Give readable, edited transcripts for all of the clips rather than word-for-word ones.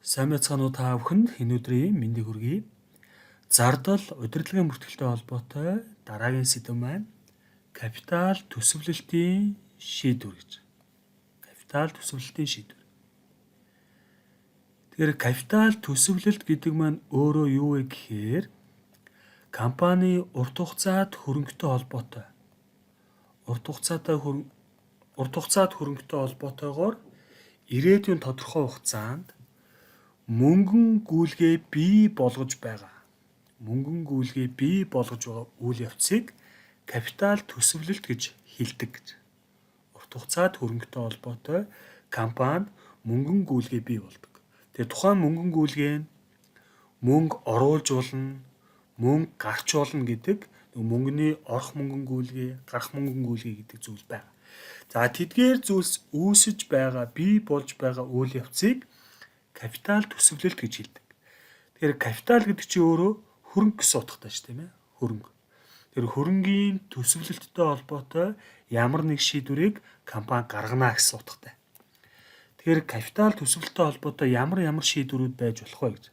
Сайн байцгаана уу, та бүхэнд энэ өдрийн мэндийг хүргэе. Зардал удирдлагын бүртгэлтэй холбоотой дараагийн сэдэв маань капитал төсөвлөлтийн шийдвэр гэж. Капитал төсөвлөлтийн шийдвэр. Тэгэхээр капитал төсөвлөлт гэдэг маань өөрөө юу вэ гэхээр компани урт хугацаанд хөрөнгөтэй холбоотой. Урт хугацаанд хөрөнгөтэй холбоотойгоор ирээдүйн тодорхой хугацаанд мөнгөн гүйлгээ бий болгож байгаа. Мөнгөн гүйлгээ бий болгож байгаа үйл явцыг капитал төсөвлөлт гэж хэлдэг гэж. Урт хугацаанд хөрөнгөтэй холбоотой компани мөнгөн гүйлгээ бий болдог. Тэгээ тухайн мөнгөн гүйлгээ нь мөнгө оруулж болно, мөнгө гарч болно гэдэг мөнгөний орох мөнгөн гүйлгээ, гарах мөнгөн гүйлгээ гэдэг зүйл байна. За, тэдгээр зүйлс үүсэж байгаа, бий болж байгаа үйл явцыг капитал төсөвлөлт гэж хэлдэг. Тэгэхээр капитал гэдэг чинь өөрөө хөрөнгө гэсэн утгатай шүү, тийм ээ. Хөрөнгө. Тэр хөрөнгийн төсөвлөлттэй холбоотой ямар нэг шийдвэрийг компани гаргана гэсэн утгатай. Тэгэхээр капитал төсөвлөлттэй холбоотой ямар ямар шийдвэрүүд байж болох вэ гэж.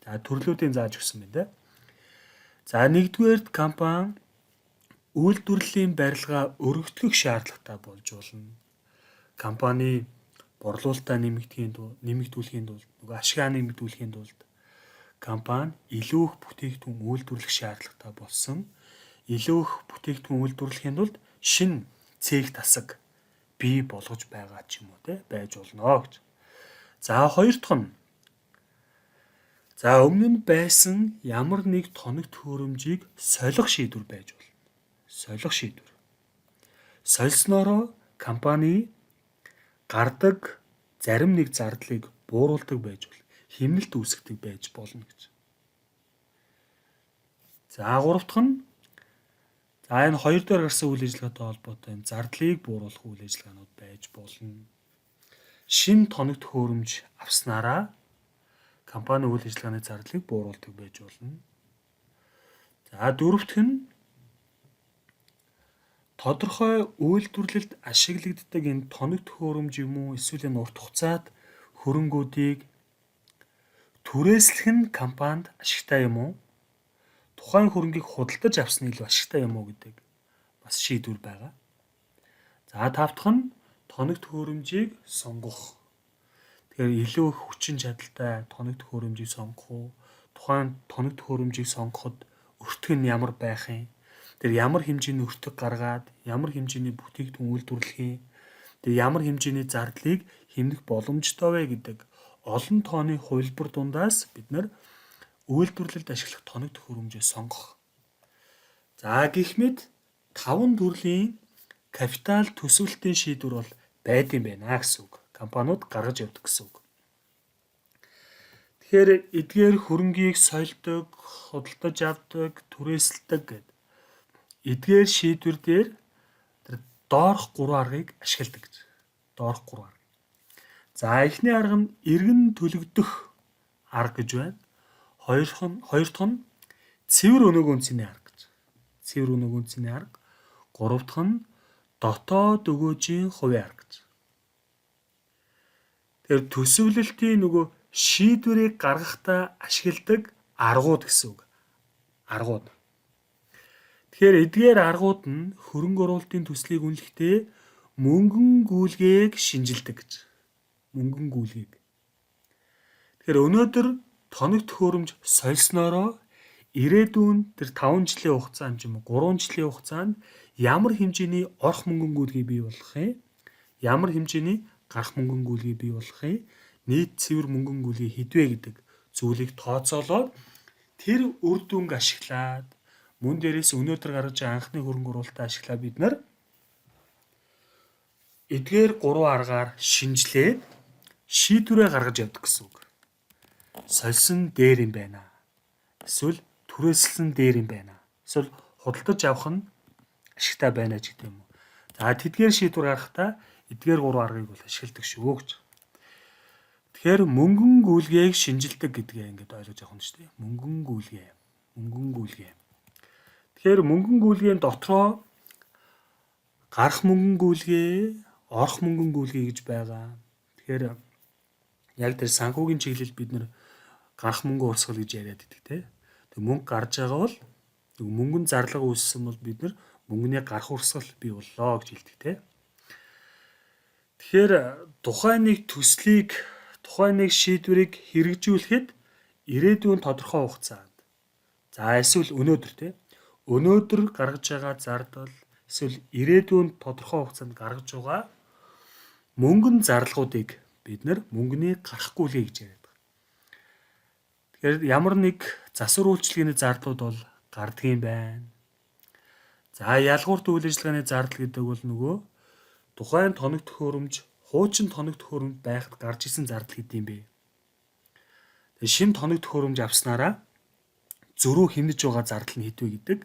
За, төрлүүдийн зааж өгсөн байна, дээ. За, нэгдүгээрт компани үйлдвэрлэлийн барилгаа өргөтгөх шаардлагатай болж болно. Компани борлуулалтаа нэмэгдүүлэхийн тулд, нөгөө ашгаа нэмэгдүүлэхийн тулд компани илүү их бүтээгдэхүүн үйлдвэрлэх шаардлагатай болсон. Илүү их бүтээгдэхүүн үйлдвэрлэхийн тулд шинэ цех тасаг бий болгож байгаа ч юм уу, те, байж болно гэж. За, хоёр дахь нь, за, өмнө нь байсан ямар нэг тоног төхөөрөмжийг солих шийдвэр байж болно. Солих шийдвэр. Сольсноороо компани гардаг зарим нэг зардлыг бууруулдаг байж болно. Хэмнэлт үүсгэдэг байж болно гэж. За, гурав дахь нь, за, энэ хоёр дээр гарсан үйл ажиллагаатай холбоотой энэ зардлыг бууруулах үйл ажиллагаанууд байж болно. Шинэ тоног төхөөрөмж авснараа компани үйл ажиллагааны зардлыг бууруулдаг байж болно. За, дөрөв дэх нь тодорхой үйлдвэрлэлд ашиглагддаг энэ тоног төхөөрөмж юм уу, эсвэл энэ урт хугацаат хөрөнгүүдийг түрээслэх нь компанид ашигтай юм уу? Тухайн хөрөнгийг худалдаж авсан нь илүү ашигтай юм уу гэдэг бас шийдвэр байгаа. За, тав дахь нь тоног төхөөрөмжийг сонгох. Тэгэхээр илүү их хүчин чадалтай тоног төхөөрөмжийг сонгох уу? Тухайн тоног төхөөрөмжийг сонгоход өртөг нь ямар байх юм? Тэр ямар хэмжээний өртөг гаргаад, ямар хэмжээний бүтээгдэхүүн үйлдвэрлэх юм? Тэр ямар хэмжээний зардлыг хэмнэх боломжтой вэ гэдэг олон тооны хувилбар дундаас бид нар үйлдвэрлэлд ашиглах тоног төхөөрөмжөө сонгох. За, гэх мэт таван төрлийн капитал төсөвлөлтийн шийдвэр бол байдаг юм байна гэсэн үг. Компаниуд гаргаж явдаг гэсэн үг. Тэгэхээр эдгээр хөрөнгийг сольдог, худалдаж авдаг, түрээсэлдэг гэдэг эдгээр шийдвэр дээр тэр доорх гурван аргыг ашигладаг гэж. Доорх гурван арга. За, эхний арга нь эргэн төлөгдөх арга гэж байна. Хоёр дахь нь цэвэр өнөөгөө үнэ цэний арга гэж. Цэвэр өнөөгөө үнэ цэний арга. Гурав дахь нь дотоод өгөөжийн хувийн арга гэж. Тэгэхээр төсөвлөлтийн нөгөө шийдвэрийг гаргахдаа ашигладаг аргууд гэсэн үг. Аргууд. Тэгэхээр эдгээр аргууд нь хөрөнгө оруулалтын төслийг үнэлэхдээ мөнгөн гүйлгээг шинэчилдэг гэж. Мөнгөн гүйлгээг. Тэгэхээр өнөөдөр тоног төхөөрөмж сольсноороо ирээдүйн тэр 5 жилийн хугацаанд ч юм уу, 3 жилийн хугацаанд ямар хэмжээний орох мөнгөн гүйлгээ бий болох юм? Ямар хэмжээний гарах мөнгөн гүйлгээ бий болох юм? Нийт цэвэр мөнгөн гүйлгээ хэд вэ гэдэг зүйлийг тооцоолоод, тэр үр дүнг ашиглаад, мөн дээрээс өнөөдөр гаргаж байгаа анхны хөрөнгө оруулалтаа ашиглаад бид нар эдгээр гурван аргаар шинэчлээд шийдвэрээ гаргаж явдаг гэсэн үг. Сольсон дээр юм байна. Эсвэл түрээсэлсэн дээр юм байна. Эсвэл худалдаж авах нь ашигтай байна ч гэдэг юм уу. За, тэдгээр шийдвэр гаргахдаа эдгээр гурван аргыг бол ашигладаг шүү гэж. Тэгэхээр мөнгөн гүйлгээг шинэчилдэг гэдгээ ингээд ойлгож авах нь шүү дээ. Мөнгөн гүйлгээ. Мөнгөн гүйлгээ. Тэгэхээр мөнгөн гүйлгээний дотроо гарах мөнгөн гүйлгээ, орох мөнгөн гүйлгээ гэж байгаа. Тэгэхээр Яг тэр санхүүгийн чиглэл бид нар гарах мөнгө урсгал гэж яриад байдаг те. Тэг мөнгө гарч байгаа бол мөнгөн зарлага үүссэн бол бид нар мөнгөний гарах урсгал бий боллоо гэж хэлдэг те. Тэгэхээр тухайн нэг төслийг, тухайн нэг шийдвэрийг хэрэгжүүлэхэд ирээдүйн тодорхой хугацаанд, за эсвэл өнөөдөр те, өнөөдөр гаргаж байгаа зардал эсвэл ирээдүйн тодорхой хугацаанд гаргаж байгаа мөнгөн зарлагуудыг бид нар мөнгөний гарах гүйлгээ гэж яриад байгаа. Тэгэхээр ямар нэг засвар үйлчилгээний зардлууд бол гардаг юм байна. За ялгуурт үйл ажиллагааны зардал гэдэг бол нөгөө тухайн тоног төхөөрөмж, хуучин тоног төхөөрөмж байхад гарч исэн зардал гэдэг юм бэ. Тэгээ шинэ тоног төхөөрөмж авснараа зөрүү хэмнэж байгаа зардал нь хэд вэ гэдэг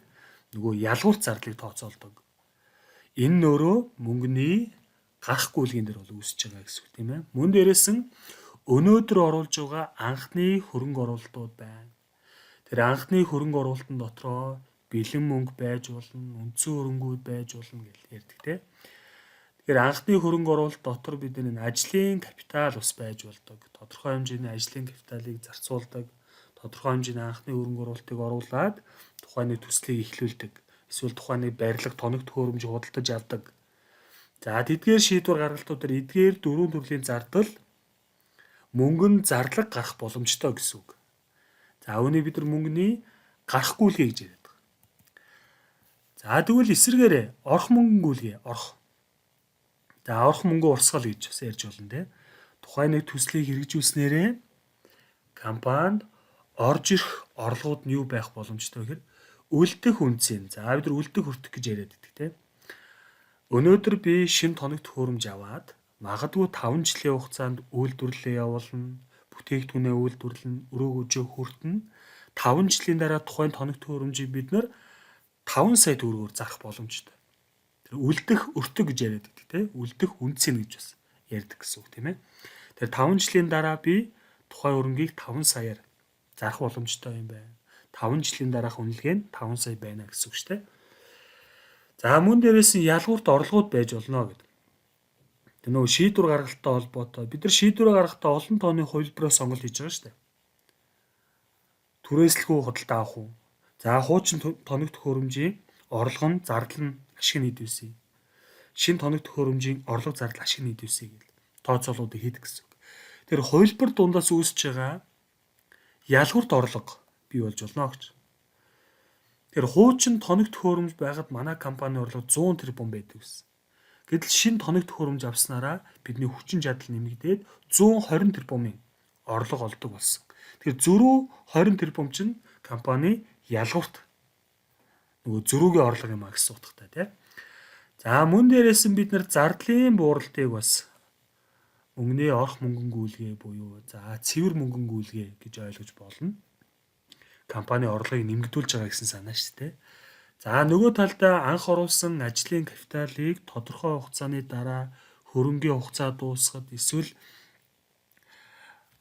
нөгөө ялгуурт зардлыг тооцоолдог. Энэ нь өөрөө мөнгөний гарах гүйлгэн дээр бол үүсэж байгаа гэсэн үг тийм ээ. Мөн дээрээс нь өнөөдөр оруулж байгаа анхны хөрөнгө оруулалтууд байна. Тэр анхны хөрөнгө оруулалтын дотроо бэлэн мөнгө байж болно, үндсэн хөрөнгүүд байж болно гэж ярьдаг тийм. Тэгэхээр анхны хөрөнгө оруулалт дотор бид энэ ажлын капитал бас байж болдог. Тодорхой хэмжээний ажлын капиталыг зарцуулдаг. Тодорхой хэмжээний анхны хөрөнгө оруулалтыг оруулаад тухайн нэг төслийг эхлүүлдэг. Эсвэл тухайн нэг барилга, тоног төхөөрөмж худалдаж авдаг. За тэдгээр шийдвэр гаргалтуудаар эдгээр дөрвөн төрлийн зардал мөнгөн зарлаг гарах боломжтой гэсэн үг. За үүнийг бид нар мөнгөний гарах гүйлгээ гэж яриад байгаа. За тэгвэл эсрэгээрээ орох мөнгөн гүйлгээ орох. За орох мөнгө урсгал гэж бас ярьж болно те. Тухайн нэг төслийг хэрэгжүүлснээрээ компанид орж ирэх орлогууд нь юу байх боломжтой гэхээр үлдэх үнцийн. За бид нар үлдэх өртөх гэж яриад байдаг те. Өнөөдөр би шинэ тоног төхөөрөмж аваад магадгүй 5 жилийн хугацаанд үйлдвэрлэлээ явуулна, бүтээгдэхүүнээ үйлдвэрлэнэ, өрөөгөөжөө хүртэнэ. 5 жилийн дараа тухайн тоног төхөөрөмжийг бид нар 5 сая төгрөгөөр зарах боломжтой. Тэр үлдэх өртөг гэж яриад байдаг тийм, үлдэх үнцэн гэж бас ярьдаг гэсэн үг тийм ээ. Тэр 5 жилийн дараа би тухайн хөрөнгийг 5 саяар зарах боломжтой юм байна. 5 жилийн дараах үнэлгээ нь 5 сая байна гэсэн үг шүү дээ. За мөн дээрээс нь ялгуурт орлогууд байж болно гэдэг. Тэр нөгөө шийдвэр гаргалттай холбоотой бид нар шийдвэр гаргахдаа олон тооны хувилбараа сонголт хийж байгаа шүү дээ. Түрээслэхүү худалдаа авах уу? За хуучин тоног төхөөрөмжийн орлого нь зардал нь ашиг нь хэд байсан. Шинэ тоног төхөөрөмжийн орлого зардал ашиг нь хэд байсан гэл тооцоолуудыг хийдэг гэсэн үг. Тэр хувилбар дундаас үүсэж байгаа ялгуурт орлого бий болж болно гэж. Тэр хуучин тоног төхөөрөмж байхад манай компани орлого 100 тэрбум байдаг гэсэн. Гэтэл шинэ тоног төхөөрөмж авснараа бидний хүчин чадал нэмэгдээд 120 тэрбумын орлого олдог болсон. Тэгэхээр зөрүү 20 тэрбум чинь компани ялгуурт нөгөө зөрүүгийн орлого юм а гэсэн утгатай тийм. За мөн дээрээс нь бид нар зардлын бууралтыг бас мөнгөний орох мөнгөн гүйлгээ буюу за цэвэр мөнгөн гүйлгээ гэж ойлгож болно. Компани орлогыг нэмэгдүүлж байгаа гэсэн санаа шүү дээ. За нөгөө талдаа анх оруулсан ажлын капиталыг тодорхой хугацааны дараа хөрөнгийн хугацаа дуусахад эсвэл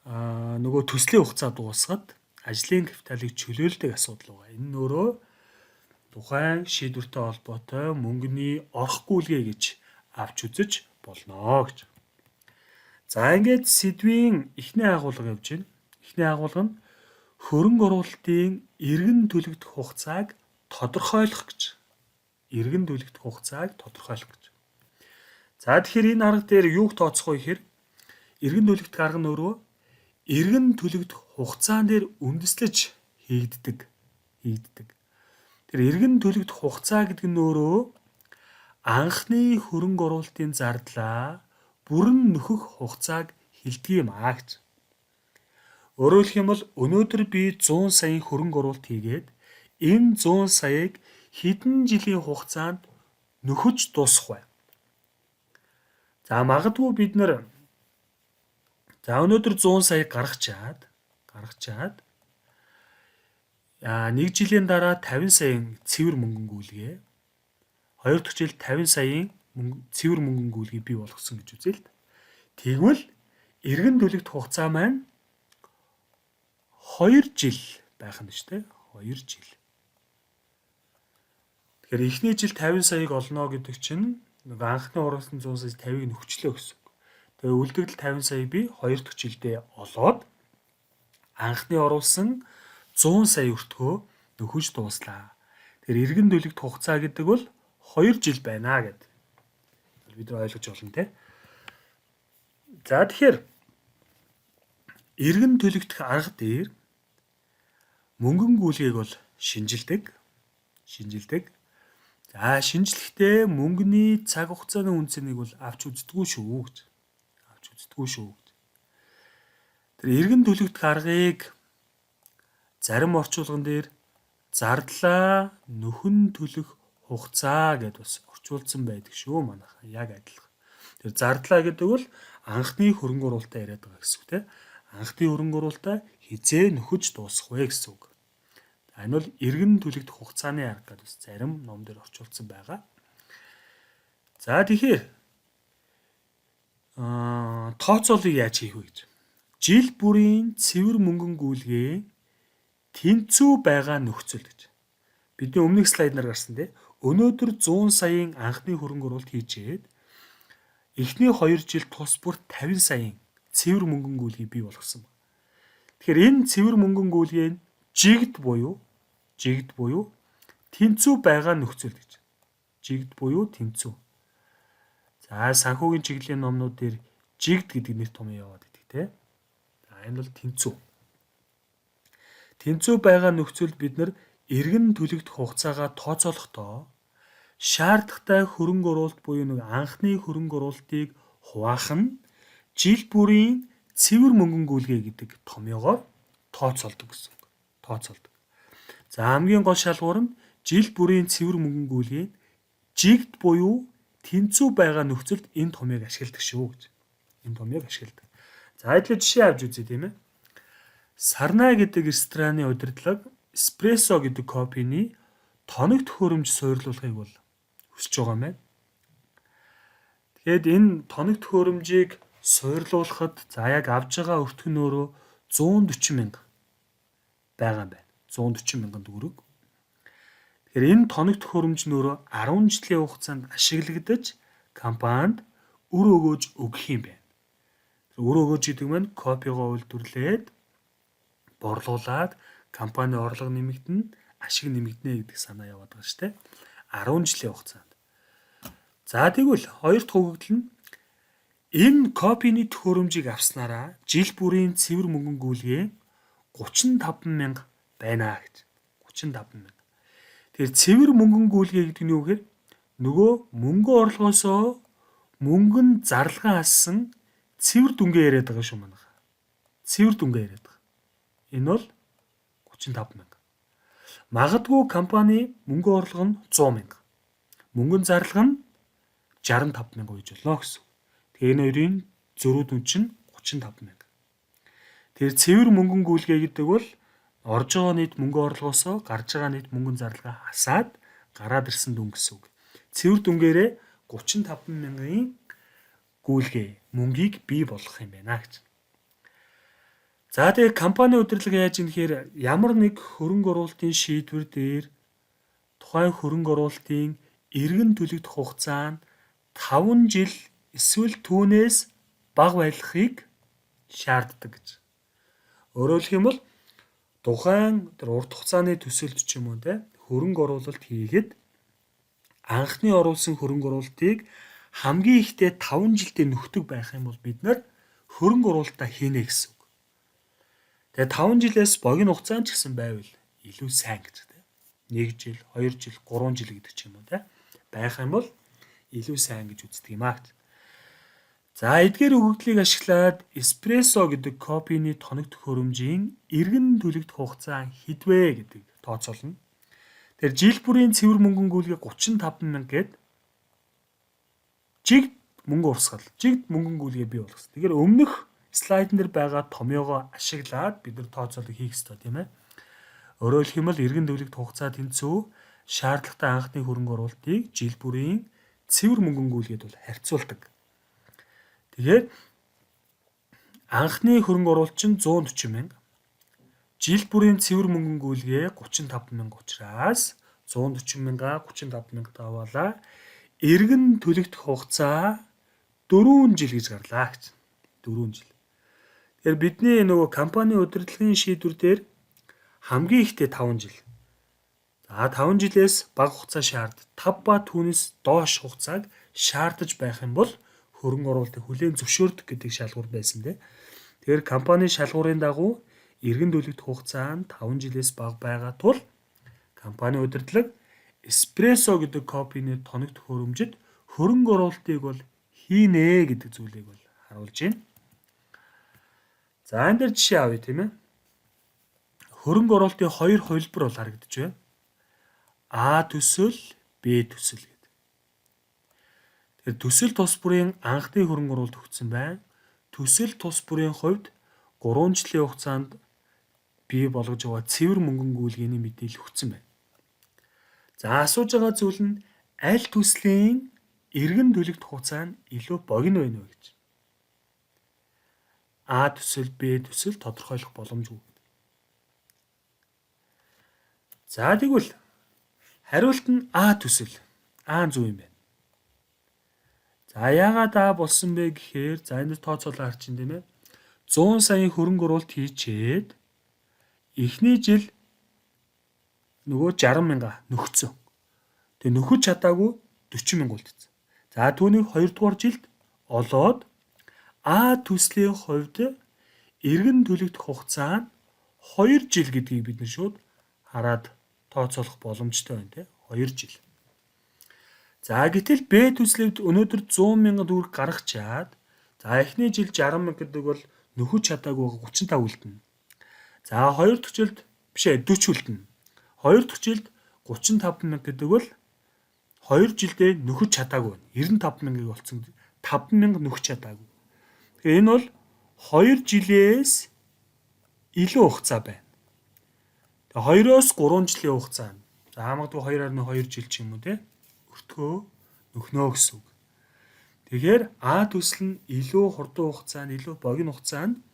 нөгөө төслийн хугацаа дуусахад ажлын капиталыг чөлөөлдөг асуудал байгаа. Энэ нь өөрөө тухайн шийдвэртэй холбоотой мөнгөний орох гүйлгээ гэж авч үзэж болно гэж. За ингээд сэдвийн эхний агуулга явж байна. Эхний агуулга нь хөрөнгө оруулалтын эргэн төлөгдөх хугацааг тодорхойлох гэж. Эргэн төлөгдөх хугацааг тодорхойлох гэж. За тэгэхээр энэ арга дээр юуг тооцох вэ гэхээр эргэн төлөгдөх арга нь өөрөө эргэн төлөгдөх хугацаан дээр үндэслэж хийгддэг. Тэр эргэн төлөгдөх хугацаа гэдэг нь өөрөө анхны хөрөнгө оруулалтын зардлаа бүрэн нөхөх хугацааг хэлдэг юм аа гэж. Өөрөөр хэлэх юм бол өнөөдөр би 100 саяын хөрөнгө оруулалт хийгээд энэ 100 саяыг хэдэн жилийн хугацаанд нөхөж дуусгах вэ? За магадгүй бид нар за өнөөдөр 100 сая гаргачаад нэг жилийн дараа 50 саяын цэвэр мөнгөн гүйлгээ, хоёр дахь жил 50 саяын цэвэр мөнгөн гүйлгээ бий болгосон гэж үзье л. Тэгвэл эргэн төлөгдөх хугацаа маань 2 жил байх нь шүү дээ. 2 жил. Тэгэхээр эхний жил 50 саяыг олно гэдэг чинь нэг анхны оруулсан 100 сая 50-ыг нөхчлөө гэсэн үг. Тэгээ үлдэгдэл 50 сая би 2 дахь жилдээ олоод анхны оруулсан 100 сая өртгөө нөхөж дууслаа. Тэгэхээр эргэн төлөгдөх хугацаа гэдэг бол 2 жил байна гэд бид нар ойлгож болно те. За тэгэхээр эргэн төлөгдөх арга дээр мөнгөн гүйлгээг бол шинжилдэг. Шинжилдэг. За шинжлэхдээ мөнгөний цаг хугацааны үн цэнийг бол авч үздэггүй шүү гэж. Авч үздэггүй шүү гэж. Тэр эргэн төлөгдөх аргыг зарим орчуулган дээр зардлаа нөхөн төлөх хугацаа гэд бас орчуулсан байдаг шүү манайхаа яг адилхан. Тэр зардлаа гэдэг бол анхны хөрөнгө оруулалтаа яриад байгаа гэсэн үг те. Анхны хөрөнгө оруулалтаа хизээ нөхөж дуусгах вэ гэсэн үг. Энэ бол эргэн төлөгдөх хугацааны арга гэдээ бас зарим ном дээр орчуулсан байгаа. За тэгэхээр тооцоолыг яаж хийх вэ гэж. Жил бүрийн цэвэр мөнгөн гүйлгээ тэнцүү байгаа нөхцөл гэж. Бидний өмнөх слайднаар гарсан тий. Өнөөдөр 100 саяын анхны хөрөнгө оруулалт хийжээд эхний 2 жил тус бүр 50 саяын цэвэр мөнгөн гүйлгээ бий болгосон байна. Тэгэхээр энэ цэвэр мөнгөн гүйлгээ нь жигд буюу тэнцүү байгаа нөхцөл гэж. Жигд буюу тэнцүү. За санхүүгийн чиглэлийн номнууд дээр жигд гэдэг нэр том яваад идэг те. За энэ бол тэнцүү. Тэнцүү байгаа нөхцөлд бид нар эргэн төлөгдөх хугацаагаа тооцоолохдоо шаардлагатай хөрөнгө оруулалт буюу нэг анхны хөрөнгө оруулалтыг хуваах нь жил бүрийн цэвэр мөнгөн гүйлгээ гэдэг томьёогоор тооцоолдог гэсэн үг. Тооцоолдог. За хамгийн гол шалгуур нь жил бүрийн цэвэр мөнгөн гүйлгээ жигд буюу тэнцүү байгаа нөхцөлд энэ томьёог ашигладаг шүү гэж. Энэ томьёог ашигладаг. За хэдүүлээ жишээ авч үзье тийм ээ. Сарнай гэдэг рестораны удирдлага эспрессо гэдэг кофений тоног төхөөрөмж суйрлуулахыг бол хүсэж байгаа юм байна. Тэгэхээр энэ тоног төхөөрөмжийг суйрлуулахад за яг авж байгаа өртгөн өөрөө 140 мянга байгаа юм байна. 140 мянган төгрөг. Тэгэхээр энэ тоног төхөөрөмж нь өөрөө 10 жилийн хугацаанд ашиглагдаж компанид үр өгөөж өгөх юм байна. Үр өгөөж гэдэг нь кофегоо үйлдвэрлээд борлуулад компани орлого нэмэгдэнэ, ашиг нэмэгдэнэ гэдэг санаа яваад байгаа шүү дээ. 10 жилийн хугацаанд. За тэгвэл хоёр дахь өгөгдөл нь энэ кофений төхөөрөмжийг авснараа жил бүрийн цэвэр мөнгөн гүйлгээ 35 мянга байна гэж. 35 мянга. Тэгэхээр цэвэр мөнгөн гүйлгээ гэдэг нь юу гэхээр нөгөө мөнгө орлогоосоо мөнгөн зарлагаа хассан цэвэр дүнгээ яриад байгаа шүү манайха. Цэвэр дүнгээ яриад байгаа. Энэ бол 35 мянга. Магадгүй компани мөнгө орлого нь 100 мянга. Мөнгөн зарлага нь 65 мянга байж болно гэсэн. Тэгээ энэ хоёрын зөрүүд үн чинь 35 мянга. Тэгэхээр цэвэр мөнгөн гүйлгээ гэдэг бол орж байгаа нийт мөнгө орлогоосоо гарч байгаа нийт мөнгөн зарлагаа хасаад гараад ирсэн дүн гэсэн үг. Цэвэр дүнгээрээ 35 мянган гүйлгээ мөнгийг бий болгох юм байна гэж. За тэгээ компани удирдлага яаж юм гэхээр ямар нэг хөрөнгө оруулалтын шийдвэр дээр тухайн хөрөнгө оруулалтын эргэн төлөгдөх хугацаа нь 5 жил эсвэл түүнээс бага байхыг шаарддаг гэж. Өөрөөр хэлэх юм бол тухайн тэр урт хугацааны төсөлд ч юм уу те хөрөнгө оруулалт хийхэд анхны оруулсан хөрөнгө оруулалтыг хамгийн ихдээ 5 жилдээ нөхдөг байх юм бол бид нар хөрөнгө оруулалтаа хийнэ гэсэн үг. Тэгээ 5 жилээс богино хугацаанд ч гэсэн байвал илүү сайн гэж те. 1 жил, 2 жил, 3 жил гэдэг ч юм уу те. Байх юм бол илүү сайн гэж үздэг юм аа гэж. За эдгээр өгөгдлийг ашиглаад эспрессо гэдэг кофений тоног төхөөрөмжийн эргэн төлөгдөх хугацаа хэд вэ гэдэг тооцоолно. Тэгэхээр жил бүрийн цэвэр мөнгөн гүйлгээ 35 мянга гээд жигд мөнгө урсгал, жигд мөнгөн гүйлгээ бий болгосон. Тэгэхээр өмнөх слайдн дээр байгаа томьёогоо ашиглаад бид нар тооцоолыг хийх ёстой тийм ээ. Өөрөөр хэлэх юм бол эргэн төлөгдөх хугацаа тэнцүү шаардлагатай анхны хөрөнгө оруулалтыг жил бүрийн цэвэр мөнгөн гүйлгээд бол харьцуулдаг. Тэгэхээр анхны хөрөнгө оруулалт чинь 140 мянга. Жил бүрийн цэвэр мөнгөн гүйлгээ 35 мянга учраас 140 мянга 35 мянга таваалаа. Эргэн төлөгдөх хугацаа 4 жил гэж гарлаа гэж. 4 жил. Тэгэхээр бидний нөгөө компани удирдлагын шийдвэр дээр хамгийн ихдээ 5 жил. За 5 жилээс бага хугацаа шаард 5 ба түүнээс доош хугацааг шаардаж байх юм бол хөрөнгө оруулалтыг хүлээн зөвшөөрдөг гэдэг шалгуур байсан тийм. Тэгэхээр компани шалгуурын дагуу эргэн төлөгдөх хугацаа нь 5 жилээс бага байгаа тул компани удирдлага эспрессо гэдэг кофений тоног төхөөрөмжөд хөрөнгө оруулалтыг бол хийнэ гэдэг зүйлийг бол харуулж байна. За энэ дээр жишээ авъя тийм ээ. Хөрөнгө оруулалтын хоёр хувилбар бол харагдаж байна. А төсөл, Б төсөл гэдэг. Тэгэхээр төсөл тус бүрийн анхны хөрөнгө оруулалт өгсөн байна. Төсөл тус бүрийн хувьд 3 жилийн хугацаанд бий болгож байгаа цэвэр мөнгөн гүйлгээний мэдээлэл өгсөн байна. За асууж байгаа зүйл нь аль төслийн эргэн төлөгдөх хугацаа нь илүү богино байна вэ гэж. А төсөл, Б төсөл тодорхойлох боломжгүй. За тэгвэл хариулт нь А төсөл. А зөв юм байна. За яагаад А болсон бэ гэхээр за энэ тооцоолоо харчин тийм ээ. 100 саяын хөрөнгө оруулалт хийчээд эхний жил нөгөө 60 мянга нөхцөн. Тэгээ нөхөж чадаагүй 40 мянга үлдсэн. За түүнийг 2 дугаар жилд олоод А төслийн хувьд эргэн төлөгдөх хугацаа нь 2 жил гэдгийг бид нар шууд хараад тооцоолох боломжтой байна тийм 2 жил. За гэтэл Б төслүүд өнөөдөр 100 мянган төгрөг гаргачаад за эхний жил 60 мянга гэдэг бол нөхөж чадаагүй 35 үлдэнэ. За хоёр дахь жилд биш ээ 40 үлдэнэ. Хоёр дахь жилд 35 мянга гэдэг бол 2 жилдээ нөхөж чадаагүй байна. 95 мянгаыг олцсон 5 мянга нөхөж чадаагүй. Тэгэхээр энэ бол 2 жилээс илүү хугацаа байна. Тэгээ 2-оос 3 жилийн хугацаа. За магадгүй 2.2 жил ч юм уу те. Өртгөө нөхнөө гэсэн үг. Тэгэхээр А төсөл нь илүү хурдан хугацаанд, илүү богино хугацаанд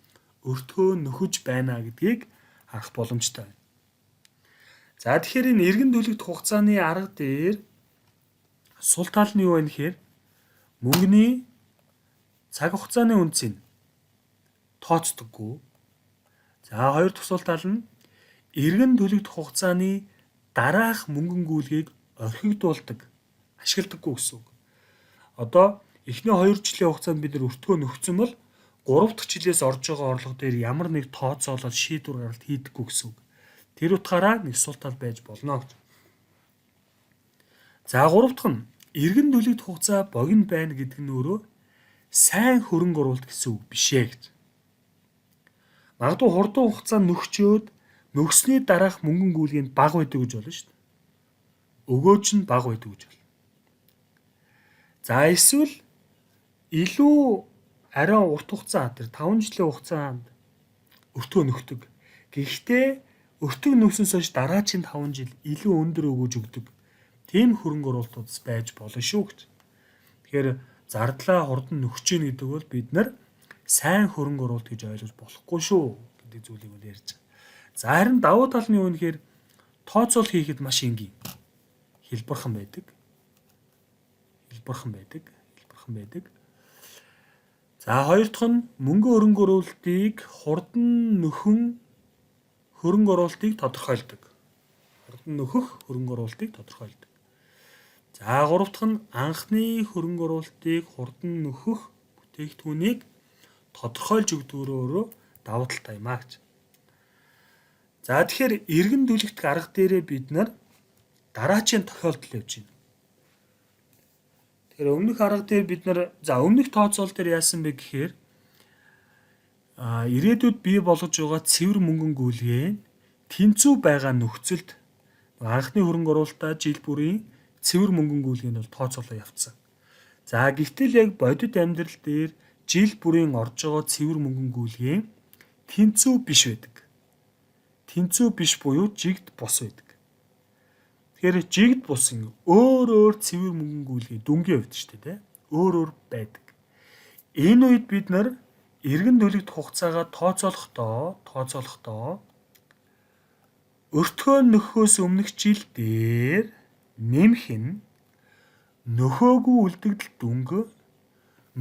өртгөө нөхөж байна гэдгийг харах боломжтой байна. За тэгэхээр энэ эргэн төлөгдөх хугацааны арга дээр сул тал нь юу вэ гэхээр мөнгөний цаг хугацааны үндсийг тооцдоггүй. За хоёр дахь сул тал нь эргэн төлөгдөх хугацааны дараах мөнгөн гүйлгээг орхигдуулдаг, ашигладаггүй гэсэн үг. Одоо эхний 2 жилийн хугацаанд бид нар өртгөө нөхцөн бол 3 дахь жилээс орж байгаа орлого дээр ямар нэг тооцоолол шийдвэр гаргалт хийдэггүй гэсэн үг. Тэр утгаараа нэг сул тал байж болно гэж. За 3 дахь нь эргэн төлөгдөх хугацаа богино байна гэдэг нь өөрөө сайн хөрөнгө оруулалт гэсэн үг биш ээ гэж. Магадгүй хурдан хугацаанд нөхчөөд нөхсний дараах мөнгөн гүйлгээ нь бага байдаг гэж болно шүү дээ. Өгөөж нь бага байдаг гэж болно. За эсвэл илүү арай урт хугацаа тэр 5 жилийн хугацаанд өртгөө нөхдөг. Гэхдээ өртөг нөхсөнс хойш дараачийн 5 жил илүү өндөр өгөөж өгдөг. Тийм хөрөнгө оруулалтууд байж болно шүү гэж. Тэгэхээр зардлаа хурдан нөхөж гин гэдэг бол бид нар сайн хөрөнгө оруулалт гэж ойлгож болохгүй шүү гэдэг зүйлийг бол ярьж байгаа. За харин давуу тал нь юу нэхээр тооцоол хийхэд маш энгийн. Хэлбэрхэн байдаг. Хэлбэрхэн байдаг. Хэлбэрхэн байдаг. За хоёр дахь нь мөнгө хөрөнгө оруулалтыг хурдан нөхөн хөрөнгө оруулалтыг тодорхойлдог. Хурдан нөхөх хөрөнгө оруулалтыг тодорхойлдог. За гурав дахь нь анхны хөрөнгө оруулалтыг хурдан нөхөх бүтээгдэхүүнийг тодорхойлж өгдөгөөрөө давуу талтай юм а гэж. За тэгэхээр эргэн төлөгдөх арга дээрээ бид нар дараачийн тохиолдол явж байна. Тэгэхээр өмнөх арга дээр бид нар за өмнөх тооцоол дээр яасан бэ гэхээр ирээдүйд бий болгож байгаа цэвэр мөнгөн гүйлгээ нь тэнцүү байгаа нөхцөлд анхны хөрөнгө оруулалтаа жил бүрийн цэвэр мөнгөн гүйлгээ нь бол тооцоолоо явцсан. За гэвтэл яг бодит амьдрал дээр жил бүрийн орж байгаа цэвэр мөнгөн гүйлгээ тэнцүү биш байдаг. Тэнцүү биш буюу жигд бус байдаг. Тэгэхээр жигд бусын өөр өөр цэвэр мөнгөн гүйлгээ дүнгийн хувьд шүү дээ, өөр өөр байдаг. Энэ үед бид нар эргэн төлөгдөх хугацаагаа тооцоолохдоо өртгөө нөхөхөөс өмнөх жил дээр нэмэх нь нөхөөгүй үлдэгдэл дүнг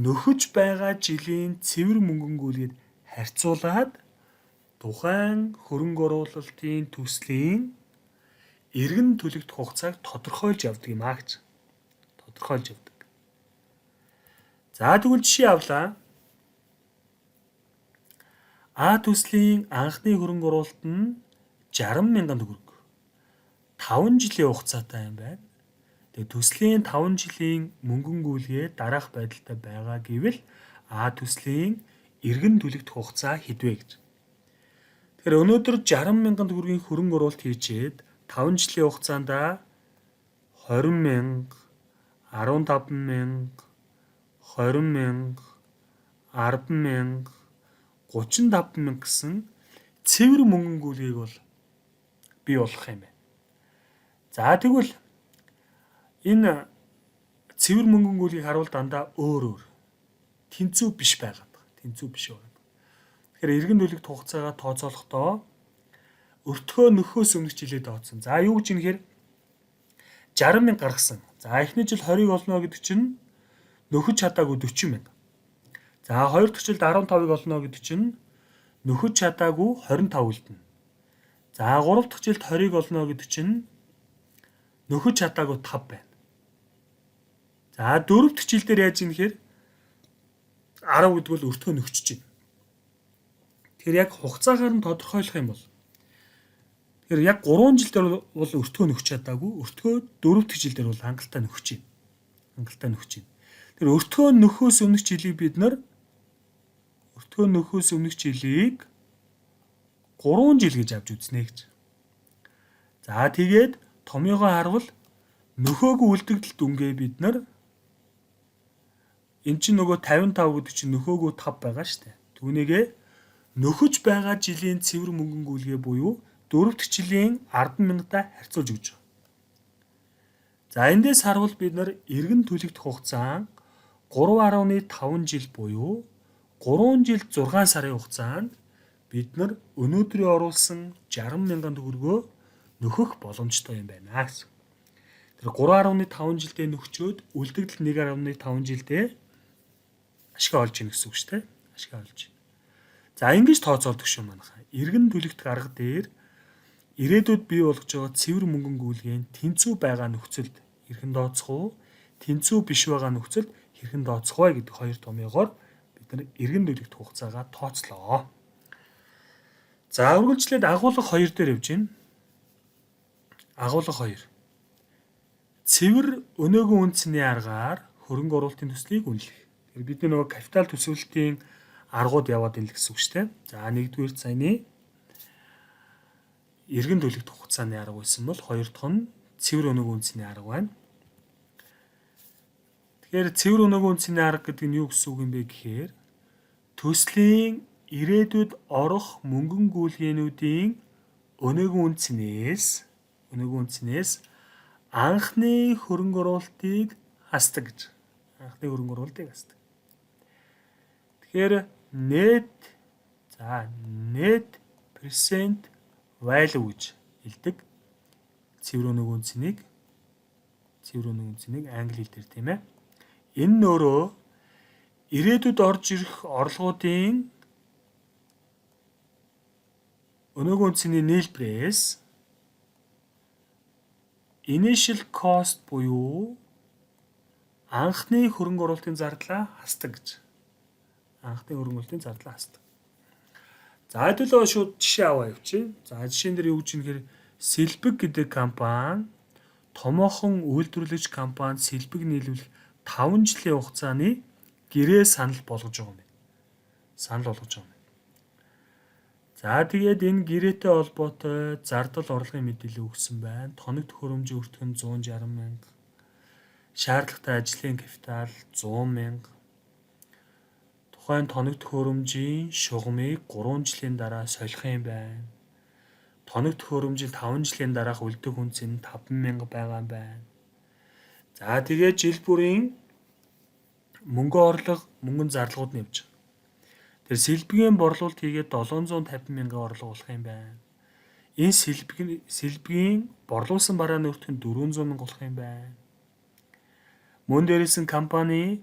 нөхөж байгаа жилийн цэвэр мөнгөн гүйлгээд харьцуулаад тухайн хөрөнгө оруулалтын төслийн эргэн төлөгдөх хугацааг тодорхойлж явдаг юм а гэж. Тодорхойлж явдаг. За, тэгвэл жишээ авлаа. А төслийн анхны хөрөнгө оруулалт нь 60 мянган төгрөг. 5 жилийн хугацаатай юм байна. Тэгээ төслийн 5 жилийн мөнгөн гүйлгээ дараах байдалтай байгаа гэвэл А төслийн эргэн төлөгдөх хугацаа хэд вэ гэж. Тэгэхээр өнөөдөр 60 мянган төгрөгийн хөрөнгө оруулалт хийчээд 5 жилийн хугацаанд 20 мянга, 15 мянга, 20 мянга, 10 мянга, 35 мянга гэсэн цэвэр мөнгөн гүйлгээг бол бий болгох юм байна. За, тэгвэл энэ цэвэр мөнгөн гүйлгийг харуул дандаа өөр өөр тэнцүү биш байгаад байгаа. Тэнцүү биш байгаад. Тэгэхээр эргэн төлөгдөх хугацаагаа тооцоолохдоо өртгөө нөхөхөөс өмнөх жилээ тооцсон. За, юу гэж юм гэхээр 60 мянга гаргасан. За, эхний жил 20-ыг олно гэдэг чинь нөхөж чадаагүй 40 мянга. За, хоёр дахь жилд 15-ыг олно гэдэг чинь нөхөж чадаагүй 25 үлдэнэ. За, гурав дахь жилд 20-ыг олно гэдэг чинь нөхөж чадаагүй 5 байна. За, дөрөв дэх жил дээр яаж юм гэхээр 10 гэдэг бол өртгөө нөхчөж байна. Тэгэхээр яг хугацаагаар нь тодорхойлох юм бол тэгэхээр яг 3 жил дээр бол өртгөө нөхч чадаагүй, өртгөө дөрөв дэх жил дээр бол хангалттай нөхөж байна. Хангалттай нөхөж байна. Тэгэхээр өртгөө нөхөхөөс өмнөх жилийг бид нар өртгөө нөхөхөөс өмнөх жилийг 3 жил гэж авч үзнэ гэж. За, тэгээд томьёогоо харвал нөхөөгүй үлдэгдэл дүнгээ бид нар эн чинь нөгөө 55 гэдэг чинь нөхөөгүй 5 байгаа шүү дээ. Түүнийгээ нөхөж байгаа жилийн цэвэр мөнгөн гүйлгээ буюу дөрөв дэх жилийн 10 мянгадаа харьцуулж өгч байгаа. За, эндээс харвал бид нар эргэн төлөгдөх хугацаа 3.5 жил буюу 3 жил 6 сарын хугацаанд бид нар өнөөдрийн оруулсан 60 мянган төгрөгөө нөхөх боломжтой юм байна гэсэн. Тэр 3.5 жилдээ нөхчөөд үлдэгдэл 1.5 жилдээ ашиг олж ийн гэсэн үг шүү дээ. Ашиг олж. За, ингэж тооцоолдог шүү манайхаа. Эргэн төлөгдөх арга дээр ирээдүйд бий болгож байгаа цэвэр мөнгөн гүйлгээнд тэнцүү байгаа нөхцөлд хэрхэн тооцох уу? Тэнцүү биш байгаа нөхцөлд хэрхэн тооцох вэ гэдэг хоёр томьёогоор бид нар эргэн төлөгдөх хугацаагаа тооцлоо. За, үргэлжлээд агуулга 2 дээр явж байна. Агуулга 2. Цэвэр өнөөгөн үнэ цэний аргаар хөрөнгө оруулалтын төслийг үнэлэх. Тэгэхээр бидний нөгөө капитал төсөөлтийн аргууд яваад ин л гэсэн үг шүү дээ. За, нэгдүгээр саяны эргэн төлөгдөх хугацааны арга байсан бол хоёр дахь нь цэвэр өнөөгөн үнэ цэний арга байна. Тэгэхээр цэвэр өнөөгөн үнэ цэний арга гэдэг нь юу гэсэн үг юм бэ гэхээр төслийн ирээдүйд орох мөнгөн гүйлгээнүүдийн өнөөгөн үнэ цэнээс анхны хөрөнгө оруулалтыг хасдаг гэж. Анхны хөрөнгө оруулалтыг хасдаг. Тэгэхээр net present value гэж хэлдэг. Цэвэр өнөөгөн үнэ цэнийг англи хэл дээр, тийм ээ. Энэ нь өөрөө ирээдүйд орж ирэх орлогуудын өнөөгөн үнэ цэний нийлбэрээс initial cost буюу анхны хөрөнгө оруулалтын зардлаа хасдаг гэж. Анхны хөрөнгө оруулалтын зардлаа хасдаг. За, хэдүүлээ шууд жишээ аваа явчих. За, жишээн дээр юу гэж юм гэхээр Сэлбэг гэдэг компани томоохон үйлдвэрлэгч компани Сэлбэг нийлүүлэх 5 жилийн хугацааны гэрээ санал болгож байгаа юм байна. Санал болгож байгаа юм байна. За, тэгээд энэ гэрээтэй холбоотой зардал орлогын мэдээлэл өгсөн байна. Тоног төхөөрөмжийн өртгөн 160 мянга. Шаардлагатай ажлын капитал 100 мянга. Тухайн тоног төхөөрөмжийн шугамыг 3 жилийн дараа солих юм байна. Тоног төхөөрөмжийн 5 жилийн дараах үлдэх үнэ нь 5 мянга байгаа юм байна. За, тэгээд жил бүрийн мөнгөн орлого, мөнгөн зарлагууд нь явж байгаа. Тэр Сэлбэгийн борлуулалт хийгээд 750 мянган орлого болох юм байна. Энэ Сэлбэгийн борлуулсан барааны өртөг нь 400 мянга болох юм байна. Мөн дээрээс нь компани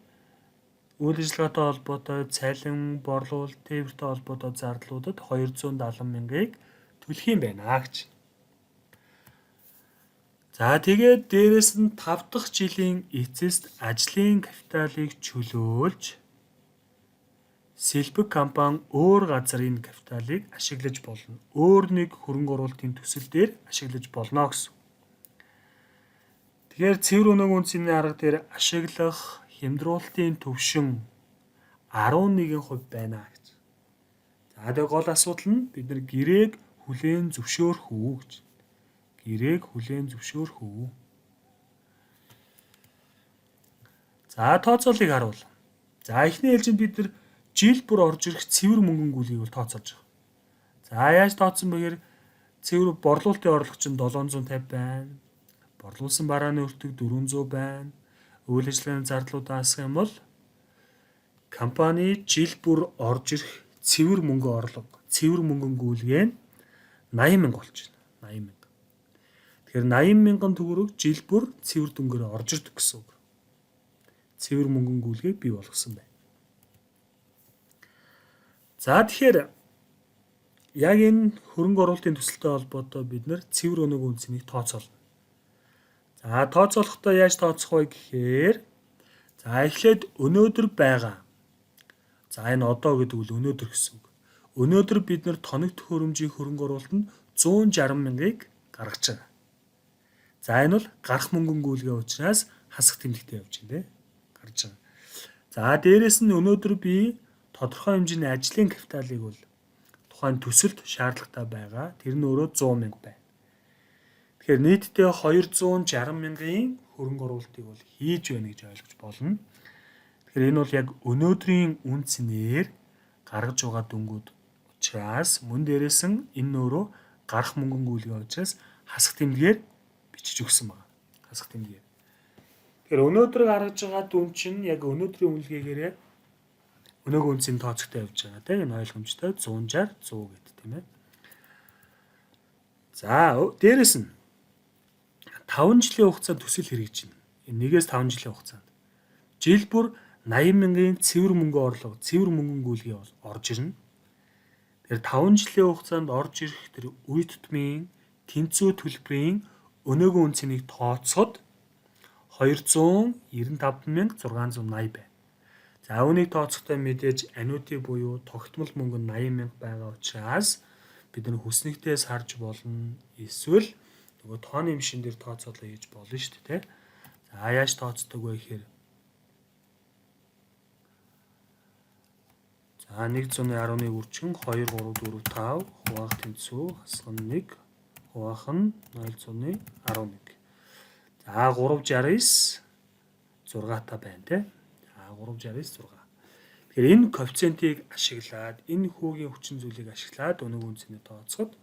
Үйл ажиллагаатай холбоотой цалин, борлуулалт, тээвэртэй холбоотой зардлуудад 270 мянгаыг төлөх юм байна гэж. За тэгээд дээрэс нь 5 дахь жилийн эцэст ажлын капиталыг чөлөөлж Сэлбэг компани өөр газар энэ капиталыг ашиглаж болно. Өөр нэг хөрөнгө оруулалтын төсөл дээр ашиглаж болно гэсэн. Тэгэхээр цэвэр өнөөг үнцний арга дээр ашиглах хямдруулалтын түвшин 11% байна гэж. За тэгээ гол асуудал нь бид нар гэрээг хүлээн зөвшөөрөх үү гэж. Гэрээг хүлээн зөвшөөрөх үү? За тооцоолыг харуул. За эхний ээлжинд бид нар жил бүр орж ирэх цэвэр мөнгөн гүйлгийг бол тооцоолж байгаа. За яаж тооцсон бэ гэхээр цэвэр борлуулалтын орлого чинь 750 байна. Борлуулсан барааны өртөг 400 байна. Үйл ажиллагааны зардлуудаа асах юм бол компани жил бүр орж ирэх цэвэр мөнгө орлого, цэвэр мөнгөн гүйлгээ нь 80 мянга болж байна. 80 мянга. Тэгэхээр 80 мянган төгрөг жил бүр цэвэр дүнгээр орж ирдэг гэсэн үг. Цэвэр мөнгөн гүйлгээг бий болгосон байна. За тэгэхээр яг энэ хөрөнгө оруулалтын төсөлтэй холбоотой бид нэр цэвэр өнөг үнцнийг тооцоолно. За тооцоолохдоо яаж тооцох вэ гэхээр за эхлээд өнөөдөр байгаа. За энэ одоо гэдэг үл өнөөдөр гэсэн үг. Өнөөдөр бид нэр тоног төхөөрөмжийн хөрөнгө оруулалт нь 160 мянгаыг гаргаж байгаа. За энэ бол гарах мөнгөн гүйлгээ учраас хасах тэмдэгтэй явж байна те. Гарч байгаа. За дээрэс нь өнөөдөр би тодорхой хэмжээний ажлын капиталыг бол тухайн төсөлд шаардлагатай байгаа. Тэр нь өөрөө 100 мянга байна. Тэгэхээр нийтдээ 260 мянган хөрөнгө оруулалтыг бол хийж байна гэж ойлгож болно. Тэгэхээр энэ бол яг өнөөдрийн үн цэнээр гаргаж байгаа дүнгууд учраас мөн дээрээс нь энэ өөрөө гарах мөнгөн гүйлгээ учраас хасах тэмдгээр бичиж өгсөн байна. Хасах тэмдгээр. Тэгэхээр өнөөдөр гаргаж байгаа дүн чинь яг өнөөдрийн үнэлгээгээрээ өнөөгөө үнцийн тооцогтой явж байгаа тийм энэ ойлгомжтой 160 100 гэд тийм ээ. За дээрэс нь 5 жилийн хугацаанд төсөл хэрэгжинэ. Энэ 1-ээс 5 жилийн хугацаанд. Жил бүр 80 мянган цэвэр мөнгө орлого, цэвэр мөнгөн гүйлгээ бол орж ирнэ. Тэгэхээр 5 жилийн хугацаанд орж ирэх тэр үе тутмын тэнцүү төлбөрийн өнөөгөө үнцнийг тооцоход 295,680 байна. За үүнийг тооцохдоо мэдээж аннуити буюу тогтмол мөнгө нь 80 мянга байгаа учраас бид нар хүснэгтээс харж болно. Эсвэл нөгөө тооны машин дээр тооцоолоо хийж болно шүү дээ, тэ. За яаж тооцдог вэ гэхээр за 111 үржин 2 3 4 5 хуваах тэнцүү хасах нь 1 хуваах нь 0.11. За 369 6 та байна, тэ. За 369 6. Тэгэхээр энэ коэффициентийг ашиглаад энэ хүүгийн хүчин зүйлийг ашиглаад өнөг үнцнийг тооцоход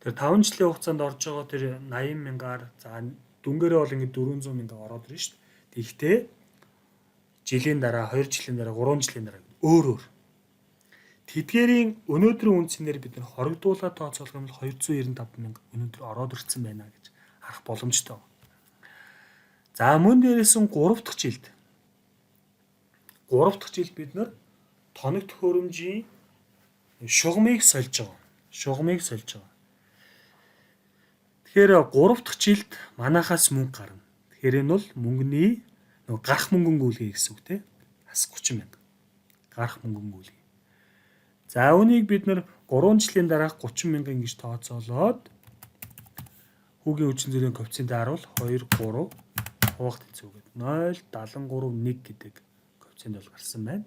тэр 5 жилийн хугацаанд орж байгаа тэр 80 мянгаар за дүнгээрээ бол ингээд 400 мянга ороод ирнэ шүү дээ. Тэгэхдээ жилийн дараа, 2 жилийн дараа, 3 жилийн дараа өөр өөр. Тэдгээрийн өнөөдрийн үнцнээр бид нар хоригдуулаад тооцоолох юм бол 295 мянга өнөөдөр ороод ирсэн байна гэж харах боломжтой. За мөн дээрээс нь 3 дахь жилд 3 дахь жил бид нар тоног төхөөрөмжийн шугамыг сольж байгаа. Шугамыг сольж байгаа. Тэгэхээр 3 дахь жилд манахаас мөнгө гарна. Тэгэхээр энэ бол мөнгөний нөгөө гарах мөнгөн гүйлгээ гэсэн үг те. Хас 30 мянга. Гарах мөнгөн гүйлгээ. За үүнийг бид нар 3 жилийн дараах 30 мянган гэж тооцоолоод хүүгийн хүчин зүйлийн коэффициентээр харуул 2 3 хуваах тэнцүү гэдэг 0.73 1 гэдэг коэффициент бол гарсан байна.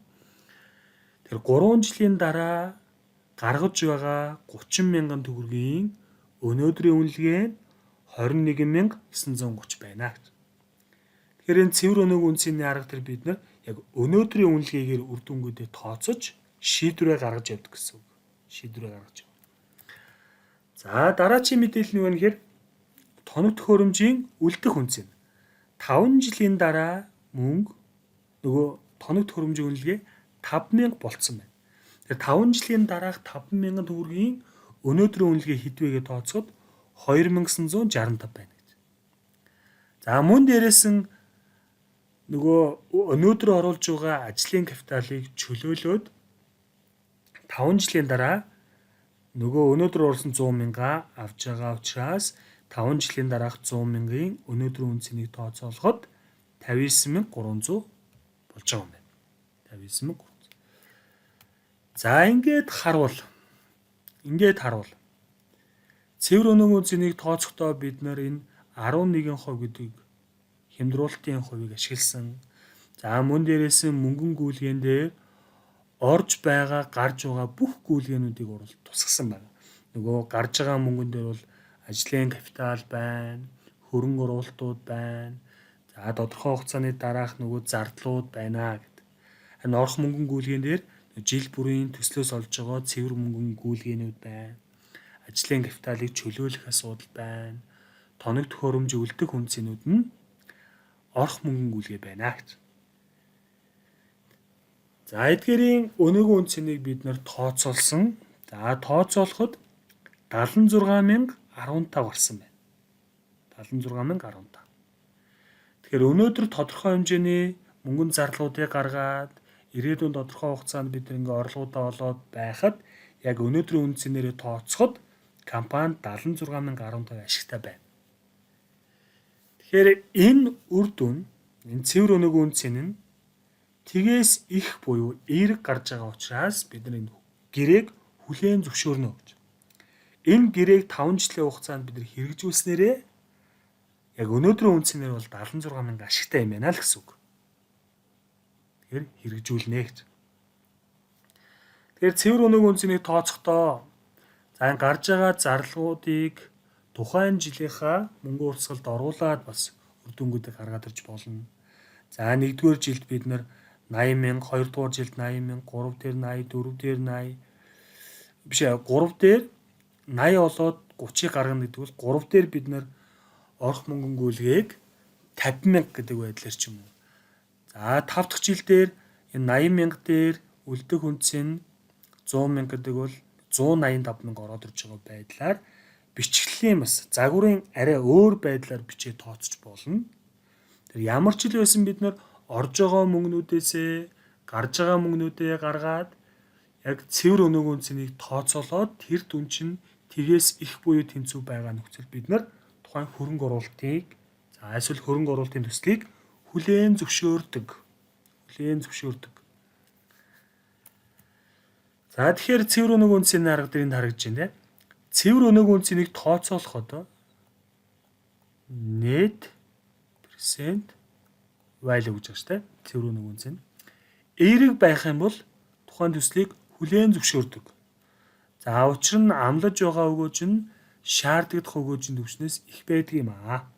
Тэгэхээр 3 жилийн дараа гаргаж байгаа 30 мянган төгрөгийн өнөөдрийн үнэлгээ нь 21,930 байна гэж. Тэгэхээр энэ цэвэр өнөөг үнцний арга дээр бид нар яг өнөөдрийн үнэлгээгээр үр дүнгуудээ тооцож шийдвэрээ гаргаж явдаг гэсэн үг. Шийдвэрээ гаргаж явна. За дараачийн мэдээлэл нь юу вэ гэхээр тоног төхөөрөмжийн үлдэх үнц нь 5 жилийн дараа мөнгө нөгөө тоног төхөөрөмжийн үнэлгээ 5000 болцсон байна. Тэгэхээр 5 жилийн дараах 5000 төгрөгийн өнөөдрийн үнэлгээ хэд вэ гэж тооцоход 2965 байна гэж. За мөн дээрээс нь Нөгөө өнөөдөр оруулж байгаа ажлын капиталыг чөлөөлөөд 5 жилийн дараа нөгөө өнөөдөр оруулсан 100 мянга авж байгаа учраас 5 жилийн дараах 100 мянгын өнөөдрийн үнэ цэнийг тооцоолоход 59,300 болж байгаа юм байна. 59,300. За, ингээд харуул цэвэр өнөөгийн үнэ цэнийг тооцохдоо бид нар энэ 11% гэдэг хямдруулалтын хувийг ашигласан. За, мөн дээрээс нь мөнгөн гүйлгээн дээр орж байгаа, гарч байгаа бүх гүйлгээнүүдийг оруулалт тусгасан байна. Нөгөө гарч байгаа мөнгөн дээр бол ажлын капитал байна, хөрөнгө оруулалтууд байна. За, тодорхой хугацааны дараах нөгөө зардлууд байна гэдэг. Энэ орох мөнгөн гүйлгээн дээр жил бүрийн төслөөс олж байгаа цэвэр мөнгөн гүйлгээнүүд байна. Ажлын капиталыг чөлөөлөх асуудал байна. Тоног төхөөрөмж үлдэх үнэ цэнүүд нь орох мөнгөн гүйлгээ байна гэж. За, эдгээрийн өнөөгийн үнэ цэнийг бид нар тооцоолсон. За, тооцоолоход 76,015 гарсан байна. 76,015. Тэгэхээр өнөөдөр тодорхой хэмжээний мөнгөн зарлуудыг гаргаад, ирээдүйн тодорхой хугацаанд бид ингээ орлогоудаа олоод байхад яг өнөөдрийн үнэ цэнээрээ тооцоход компани 76,015 ашигтай байна. Тэгэхээр энэ үр дүн, энэ цэвэр өнөөгийн үнэ цэн нь тэгээс их буюу эерэг гарч байгаа учраас бид нар энэ гэрээг хүлээн зөвшөөрнө гэж. Энэ гэрээг 5 жилийн хугацаанд бид нар хэрэгжүүлснээрээ яг өнөөдрийн үнэ цэнээр бол 76 мянга ашигтай юм байна л гэсэн үг. Тэгэхээр хэрэгжүүлнэ гэж. Тэгэхээр цэвэр өнөөгийн үнэ цэнийг тооцохдоо, за, энэ гарч байгаа зарлуудыг тухайн жилийнхаа мөнгөн урсгалд оруулаад бас үр дүнгуудыг гаргаад ирж болно. За, нэгдүгээр жилд бид нар 80 мянга, хоёрдугаар жилд 80 мянга, 3 дээр 80, 4 дээр 80 биш ээ, 3 дээр 80 болоод 30-ыг гаргана гэдэг бол 3 дээр бид нар орох мөнгөн гүйлгээг 50 мянга гэдэг байдлаар ч юм уу. За, 5 дахь жил дээр энэ 80 мянга дээр үлдэх үнэ цэн нь 100 мянга гэдэг бол 185 мянга ороод ирж байгаа байдлаар бичиглэлийн бас загварын арай өөр байдлаар бичээ тооцож болно. Тэр ямар ч жил байсан бид нар орж байгаа мөнгнүүдээсээ гарч байгаа мөнгнүүдээ гаргаад яг цэвэр өнөөгийн үнэ цэнийг тооцоолоод тэр дүн чинь тэгээс их буюу тэнцүү байгаа нөхцөл бид нар тухайн хөрөнгө оруулалтыг, за, эсвэл хөрөнгө оруулалтын төслийг хүлээн зөвшөөрдөг. Хүлээн зөвшөөрдөг. За, тэгэхээр цэвэр өнөөгийн үнэ цэний арга дээр энд харагдаж байна, те. Цэвэр өнөөгийн үнэ цэнийг тооцоолоход net present value гэж байгаа шүү дээ. Цэвэр өнөөгийн үнэ цэн. Эерэг байх юм бол тухайн төслийг хүлээн зөвшөөрдөг. За, учир нь амлаж байгаа өгөөж нь шаардагдах өгөөжийн түвшнээс их байдаг юм аа.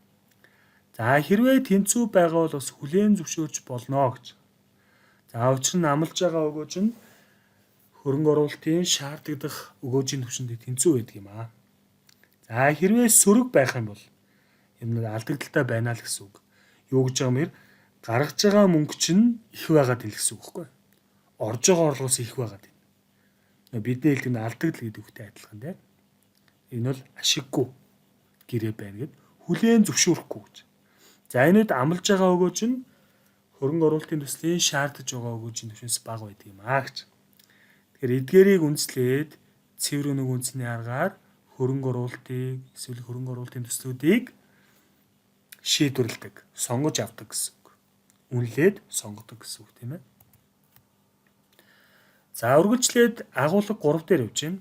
За, хэрвээ тэнцүү байгаа бол бас хүлээн зөвшөөрч болно гэж. За, учир нь амлаж байгаа өгөөж нь хөрөнгө оруулалтын шаардагдах өгөөжийн түвшинд тэнцүү байдаг юм аа. За, хэрвээ сөрөг байх юм бол энэ алдагдалтай байна л гэсэн үг. Юу гэж байгаа юм бэ? Гаргаж байгаа мөнгө чинь их байгаад ил гэсэн үг байхгүй юу? Орж байгаа орлогоос их байгаад байна. Бидний хэлдэг нь алдагдал гэдэг үгтэй адилхан, тийм. Энэ бол ашиггүй гэрээ байна гэд хүлээн зөвшөөрөхгүй гэж. За, энэ үед амлаж байгаа өгөөж нь хөрөнгө оруулалтын төслийн шаардаж байгаа өгөөжийн түвшнээс бага байдаг юм аа гэж. Тэгэхээр эдгээрийг үндэслээд цэвэр өнөөгийн үнэ цэний аргаар хөрөнгө оруулалтыг эсвэл хөрөнгө оруулалтын төслүүдийг шийдвэрлэдэг, сонгож авдаг гэсэн үг. Үнэлээд сонгодог гэсэн үг, тийм ээ. За, үргэлжлээд агуулга 3 дээр явж байна.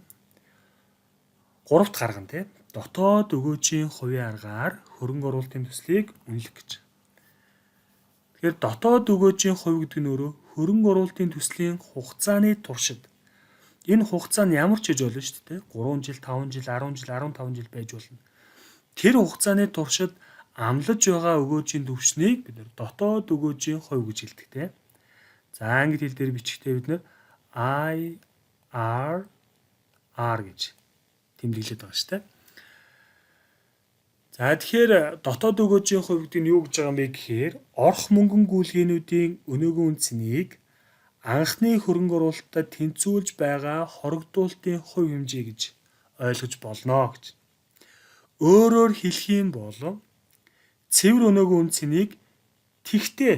3 дахь арга нь, тийм, дотоод өгөөжийн хувийн аргаар хөрөнгө оруулалтын төслийг үнэлэх гэж. Тэгэхээр дотоод өгөөжийн хувь гэдэг нь өөрөө хөрөнгө оруулалтын төслийн хугацааны туршид, энэ хугацаа нь ямар ч хийж болно шүү дээ. 3 жил, 5 жил, 10 жил, 15 жил байж болно. Тэр хугацааны туршид амлаж байгаа өгөөжийн түвшнийг бид нар дотоод өгөөжийн хувь гэж хэлдэг, тийм. За, англи хэл дээр бичихдээ бид нар IRR гэж тэмдэглээд байгаа шүү дээ. За, тэгэхээр дотоод өгөөжийн хувь гэдэг нь юу гэж байгаа юм бэ гэхээр орох мөнгөн гүйлгээнүүдийн өнөөгийн үнэ цэнийг анхны хөрөнгө оруулалтад тэнцвүүлж байгаа хорогдуултын хувь хэмжээ гэж ойлгож болно гэж. Өөрөөр хэлэх юм бол цэвэр өнөөгийн үнэ цэнийг тэгтээ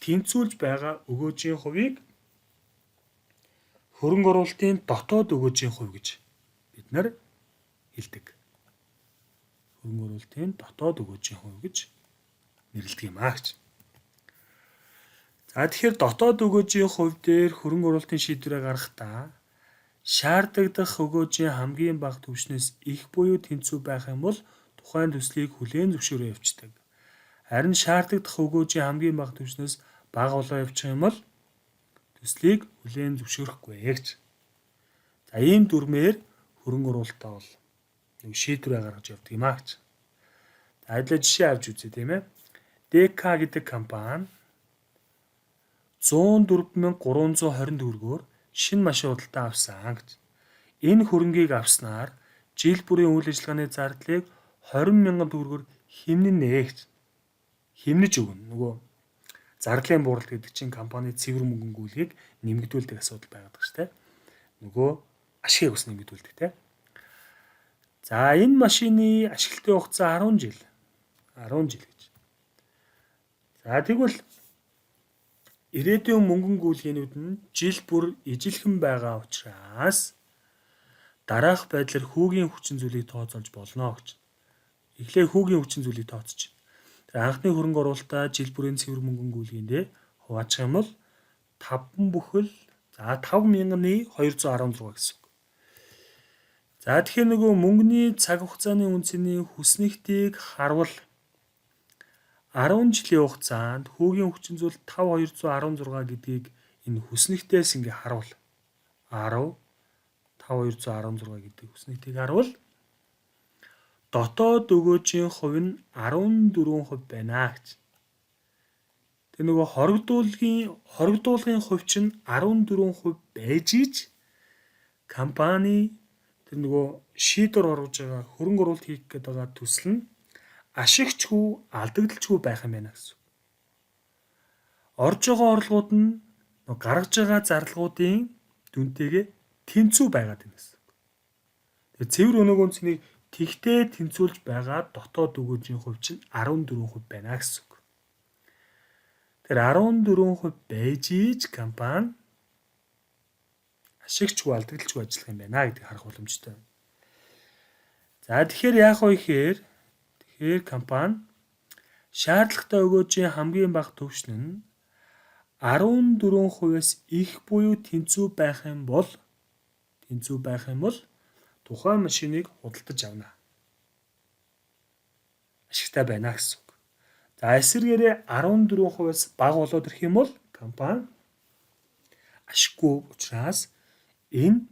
тэнцвүүлж байгаа өгөөжийн хувийг хөрөнгө оруулалтын дотоод өгөөжийн хувь гэж бид нар хэлдэг. Хөрөнгө оруулалтын дотоод өгөөжийн хувь гэж нэрлэдэг юм аа гэж. За, тэгэхээр дотоод өгөөжийн хувь дээр хөрөнгө оруулалтын шийдвэрээ гаргахдаа шаардагдах өгөөжийн хамгийн бага түвшнээс их буюу тэнцүү байх юм бол тухайн төслийг хүлээн зөвшөөрөө явуулдаг. Харин шаардагдах өгөөжийн хамгийн бага түвшнээс бага болоо явчих юм бол төслийг хүлээн зөвшөөрөхгүй гэж. За, ийм дүрмээр хөрөнгө оруулалтаа бол нэг шийдвэрээ гаргаж явдаг юм аа гэж. За, хэдүүлээ жишээ авч үзье, тийм ээ. ДК гэдэг компани 104,320 төгрөгөөр шинэ машин худалдан авсан гэж. Энэ хөрөнгийг авснаар жил бүрийн үйл ажиллагааны зардлыг 20 мянган төгрөгөөр хэмнэнэ гэж. Хэмнэж өгнө. Нөгөө зардлын бууралт гэдэг чинь компани цэвэр мөнгөн гүйлгийг нэмэгдүүлдэг асуудал байгаад байгаа шүү дээ. Нөгөө ашигыг бас нэмэгдүүлдэг, тийм. За, энэ машины ашиглалтын хугацаа 10 жил. 10 жил гэж. За, тэгвэл ирээдүйн мөнгөн гүйлгээнүүд нь жил бүр ижилхэн байгаа учраас дараах байдлаар хүүгийн хүчин зүйлийг тооцоолж болно гэж. Эхлээ хүүгийн хүчин зүйлийг тооцож. Тэр анхны хөрөнгө оруулалтаа жил бүрийн цэвэр мөнгөн гүйлгээндээ хуваачих юм бол 5 бүхэл за 5000-ны 216 гэсэн үг. За, тэгэхээр нөгөө мөнгөний цаг хугацааны үнэ цэний хүснэгтийг харвал 10 жилийн хугацаанд хүүгийн хүчин зүйл 5216 гэдгийг энэ хүснэгтээс ингээ харвал 10 5216 гэдэг хүснэгтийг харвал дотоод өгөөжийн хувь нь 14% байна гэж. Тэр нөгөө хорогдуулгын хувь чинь 14% байж иж компани тэр нөгөө шийдвэр оруулж байгаа, хөрөнгө оруулалт хийх гээд байгаа төсөл нь ашигчгүй, алдагдalchгүй байх юм байна гэсэн. Орж байгаа орлогууд нь гаргаж байгаа зарлагуудын дүнтэйгээ тэнцүү байгаад байна гэсэн. Тэгээ цэвэр өнөг үнцнийг тэгтээ тэнцвүүлж байгаа дотоод өгөөжийн хувь чинь 14% байна гэсэн үг. Тэр 14% байж иж компани ашигчгүй, алдагдalchгүй ажиллах юм байна гэдгийг харах боломжтой. За, тэгэхээр яах вэ гэхээр тэгэхээр компани шаардлагатай өгөөжийн хамгийн бага түвшин нь 14%-аас их буюу тэнцүү байх юм бол тухайн машиныг худалдаж авна. Ашигтай байна гэсэн үг. За, эсрэгээрээ 14%-аас бага болоод ирэх юм бол компани ашиггүй учраас энэ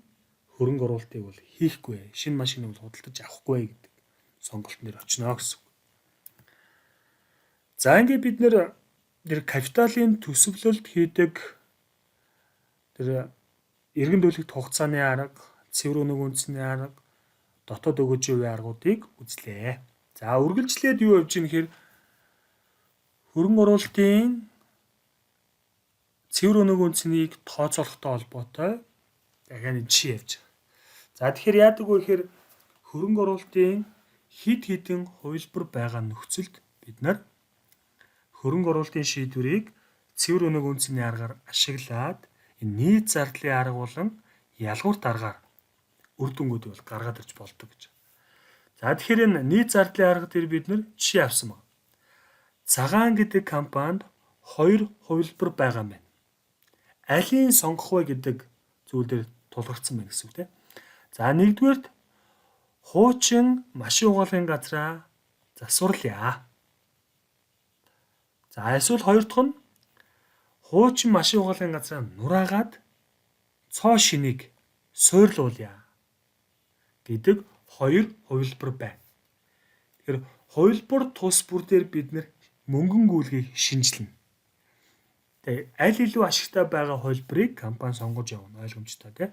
хөрөнгө оруулалтыг бол хийхгүй, шинэ машиныг бол худалдаж авахгүй гэдэг сонголт нэр очно гэсэн үг. За, ингээд бид нэр тэр капиталын төсөвлөлт хийдэг тэр эргэн төлөгт хугацааны арга, цэвэр үнэ үндэсний арга, дотоод өгөөжийн хувийн аргуудыг үзлээ. За, үргэлжлээд юу явж ийм гэхээр хөрөнгө оруулалтын цэвэр үнэ үндэснийг тооцоолохтой холбоотой дахиад нэг жишээ явж байгаа. За, тэгэхээр яадаг вэ гэхээр хөрөнгө оруулалтын хэд хэдэн хувилбар байгаа нөхцөлд бид нар хөрөнгө оруулалтын шийдвэрийг цэвэр үнэ үндэсний аргаар ашиглаад энэ нийт зардлын арга болон ялгуурт аргаар үр дүнгуудыг бол гаргаад ирж болдог гэж. За, тэгэхээр энэ нийт зардлын арга дээр бид нар жишээ авсан байна. Цагаан гэдэг компанид хоёр хувилбар байгаа юм байна. Алийг сонгох вэ гэдэг зүйл дээр тулгарсан байна гэсэн үг, тийм. За, нэгдүгээрт хуучин машин угаалгын газраа засварлая. За, эсвэл хоёр дахь нь хуучин машин угаалгын газраа нураагаад цоо шинийг суйрлуулъя гэдэг хоёр хувилбар байна. Тэгэхээр хувилбар тус бүр дээр бид нэр мөнгөн гүйлгийг шинжилнэ. Тэгээ аль илүү ашигтай байгаа хувилбарыг компани сонгож явна, ойлгомжтой, тийм.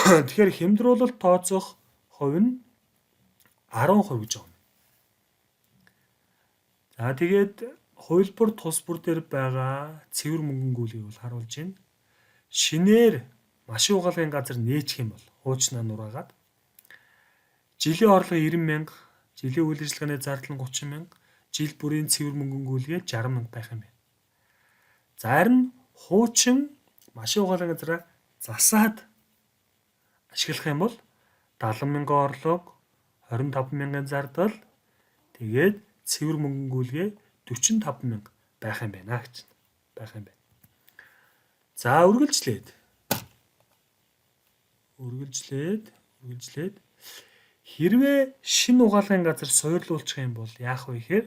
Тэгэхээр хямдруулалт тооцох хувь нь 10% гэж байна. За, тэгээд хувилбар тус бүр дээр байгаа цэвэр мөнгөн гүйлгийг бол харуулж байна. Шинээр машин угаалгын газар нээчих юм бол хуучнаа нураагаад жилийн орлого 90 мянга, жилийн үйл ажиллагааны зардал нь 30 мянга, жил бүрийн цэвэр мөнгөн гүйлгээ 60 мянга байх юм байна. За харин хуучин машин угаалгын газраа засаад ашиглах юм бол 70 мянган орлого, 25 мянган зардал, тэгээд цэвэр мөнгөн гүйлгээ 45 мянга байх юм байна гэж байх юм байна. За үргэлжлээд хэрвээ шинэ угаалгын газар суурлуулчих юм бол яах вэ гэхээр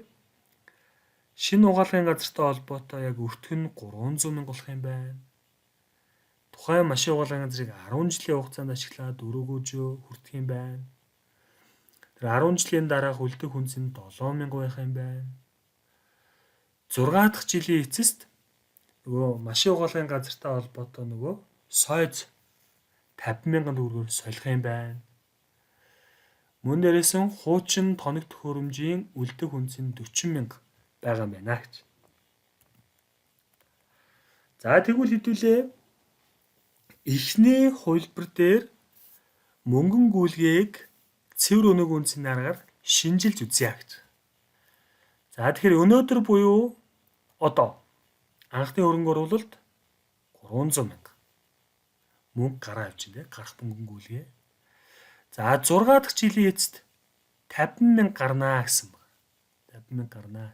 шинэ угаалгын газартай холбоотой яг өртгөн нь 300 мянга болох юм байна. Тухайн машин угаалгын газрыг 10 жилийн хугацаанд ашиглаад өрөөгөөжөө хүртэх юм байна. Тэр 10 жилийн дараа хөлдөх үнц нь 7 мянга байх юм байна. 6 дахь жилийн эцэст нөгөө машин угаалгын газартай холбоотой нөгөө сойз 50 мянган төгрөгөөр солих юм байна. Мөн дээрээс нь хуучин тоног төхөөрөмжийн үлдэх үнц нь 40 мянга байгаа юм байна гэж. За тэгвэл хэдүүлээ эхний хувилбар дээр мөнгөн гүйлгээг цэвэр өнөг үнцний аргаар шинжилж үзье гэж. За тэгэхээр өнөөдөр буюу одоо анхны хөрөнгө оруулалт 300 мянга мөнгө гараа авчин дээ, гарах мөнгөн гүйлгээ. За 6 дахь жилийн эцэст 50 мянга гарнаа гэсэн баг. 50 мянга гарнаа.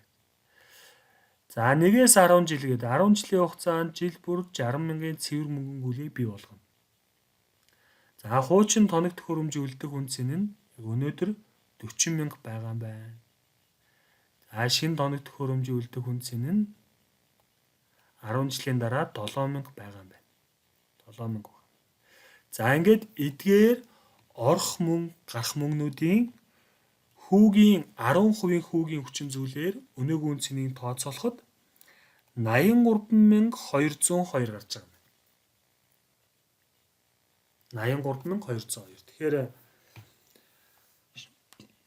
За 1-ээс 10 жил гээд 10 жилийн хугацаанд жил бүр 60 мянган цэвэр мөнгөн гүйлгийг бий болгоно. За хуучин тоног төхөөрөмжийн үлдэх үнц нь яг өнөөдөр 40 мянга байгаа юм байна. За шинэ тоног төхөөрөмжийн үлдэх үнц нь 10 жилийн дараа 7 мянга байгаа юм байна. 7 мянга. За ингээд эдгээр орох мөнгө, гарах мөнгнүүдийн хүүгийн 10% хүүгийн хүчин зүйлээр өнөөгийн үнцнийг тооцоолоход 83,202 гарч байгаа юм. 83,202. Тэгэхээр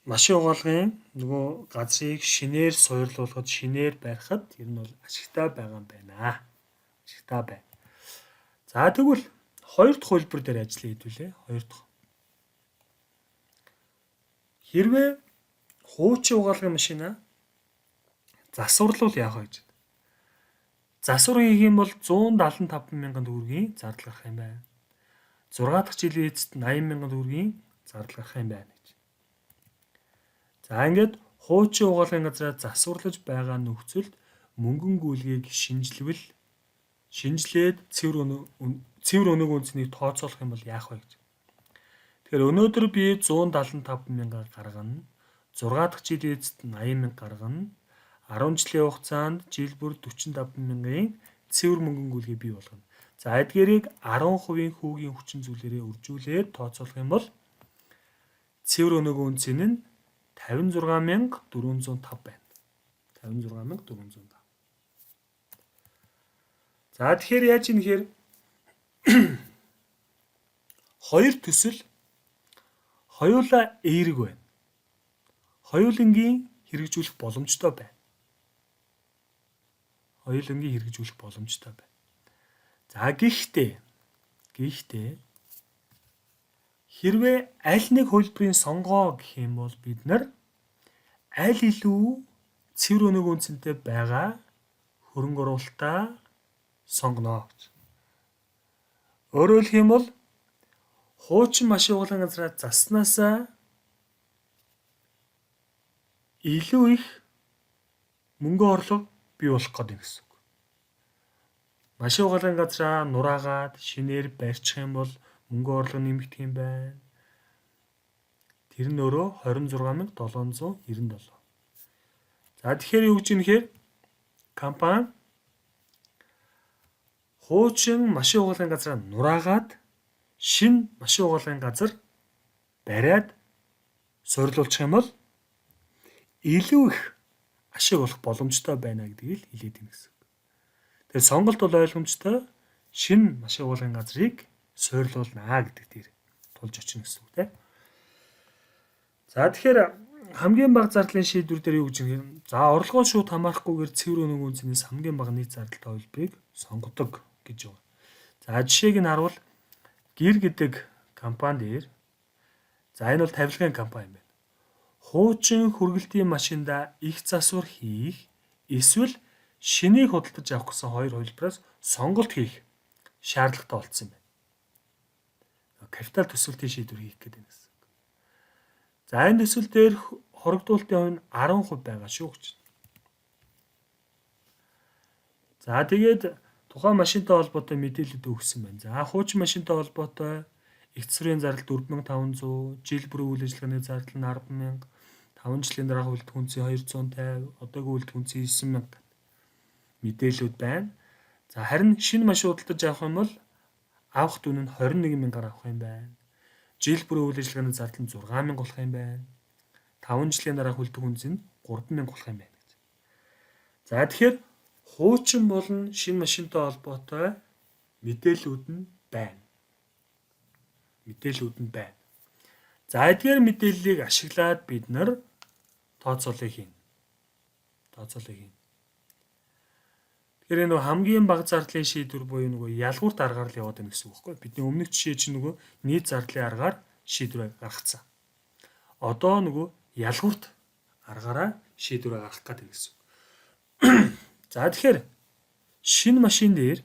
машин угаалгын нөгөө газрыг шинээр суурлуулахад, шинээр барихад ер нь бол ашигтай байгаа юм байна. Ашигтай байна. За тэгвэл хоёр дахь хувилбар дээр ажиллая хэдүүлээ. Хоёр дахь. Хэрвээ хуучин угаалгын машина засварлуул яах вэ гэж. Засвар хийх юм бол 175 мянган төгрөгийн зардал гарах юм байна. 6 дахь жилийн эцэст 80 мянган төгрөгийн зардал гарах юм байна гэж. За ингээд хуучин угаалгын газраа засварлаж байгаа нөхцөлд мөнгөн гүйлгээг шинжилвэл шинжилээд цэвэр өнөг үнцнийг тооцоолох юм бол яах вэ гэж. Тэгэхээр өнөөдөр би 175 мянгаар гаргана. 6 дахь жилийн эцэст 80 мянга гаргана. 10 жилийн хугацаанд жил бүр 45 мянган цэвэр мөнгөн гүйлгээ бий болгоно. За эдгээрийг 10% хүүгийн хүчин зүйлээрээ үржүүлээд тооцоолох юм бол цэвэр өнөг үнц нь 56,405 байна. 56,405. За тэгэхээр яаж юм гэхээр хоёр төсөл хоёулаа эерэг байна. Хоёулангийн хэрэгжүүлэх боломжтой байна. Хоёулангийн хэрэгжүүлэх боломжтой байна. За гэхдээ хэрвээ аль нэг хувилбарыг сонгоо гэх юм бол бид нар аль илүү цэвэр өнөг үнцэнтэй байгаа хөрөнгө оруулалтаа сонгоно гэж. Өөрөөр хэлэх юм бол хуучин машин угаалгын газраа заснаасаа илүү их мөнгө орлого бий болох гээд байна гэсэн үг. Машин угаалгын газраа нураагаад шинээр барьчих юм бол мөнгө орлого нэмэгдэх юм байна. Тэр нь өөрөө 26,797. За тэгэхээр юу гэж юм гэхээр компани хуучин машин угаалгын газраа нураагаад шинэ машин угаалгын газар бариад суйрлуулчих юм бол илүү их ашиг олох боломжтой байна гэдгийг л хэлээд байна гэсэн үг. Тэгэхээр сонголт бол ойлгомжтой, шинэ машин угаалгын газрыг суйрлуулнаа гэдэг дээр тулж очино гэсэн үг тийм. За тэгэхээр хамгийн бага зардлын шийдвэр дээр юу гэж юм? За орлогоо шууд хамаарахгүйгээр цэвэр өнөг үнцнээс хамгийн бага нийт зардалтай хувилбарыг сонгодог гэж байна. За жишээг нь харуул гэр гэдэг компани дээр, за энэ бол тавилгын компани юм байна. Хуучин хүргэлтийн машиндаа их засвар хийх эсвэл шинийг худалдаж авах гэсэн хоёр хувилбараас сонголт хийх шаардлагатай болцсон юм байна. Капитал төсвөлтийн шийдвэр хийх гэдэг юм гэсэн. За энэ төсөл дээр хорогдуулалтын хувь нь 10% байгаа шүү гэж. За тэгээд тухайн машинтай холбоотой мэдээлэлд өгсөн байна. За хуучин машинтай холбоотой их засварын зардал 4500, жил бүрийн үйл ажиллагааны зардал нь 100000, 5 жилийн дараах үлдэх үнцийн 250, одоогийн үлдэх үнцийн 9000 мэдээлэлүүд байна. За харин шинэ машин худалдаж авах юм бол авах дүн нь 21 мянгаар авах юм байна. Жил бүрийн үйл ажиллагааны зардал нь 6000 болох юм байна. 5 жилийн дараах үлдэх үнц нь 3000 болох юм байна гэж. За тэгэхээр хуучин болон шинэ машинтай холбоотой мэдээллүүд нь байна. Мэдээллүүд нь байна. За эдгээр мэдээллийг ашиглаад бид нар тооцоолыг хийнэ. Тооцоолыг хийнэ. Тэгэхээр нөгөө хамгийн бага зардлын шийдвэр буюу нөгөө ялгуурт аргаар л яваад байна гэсэн үг байхгүй юу? Бидний өмнөх жишээ чинь нөгөө нийт зардлын аргаар шийдвэр гаргацсан. Одоо нөгөө ялгуурт аргаараа шийдвэр гаргах гэдэг гэсэн үг. За тэгэхээр шинэ машин дээр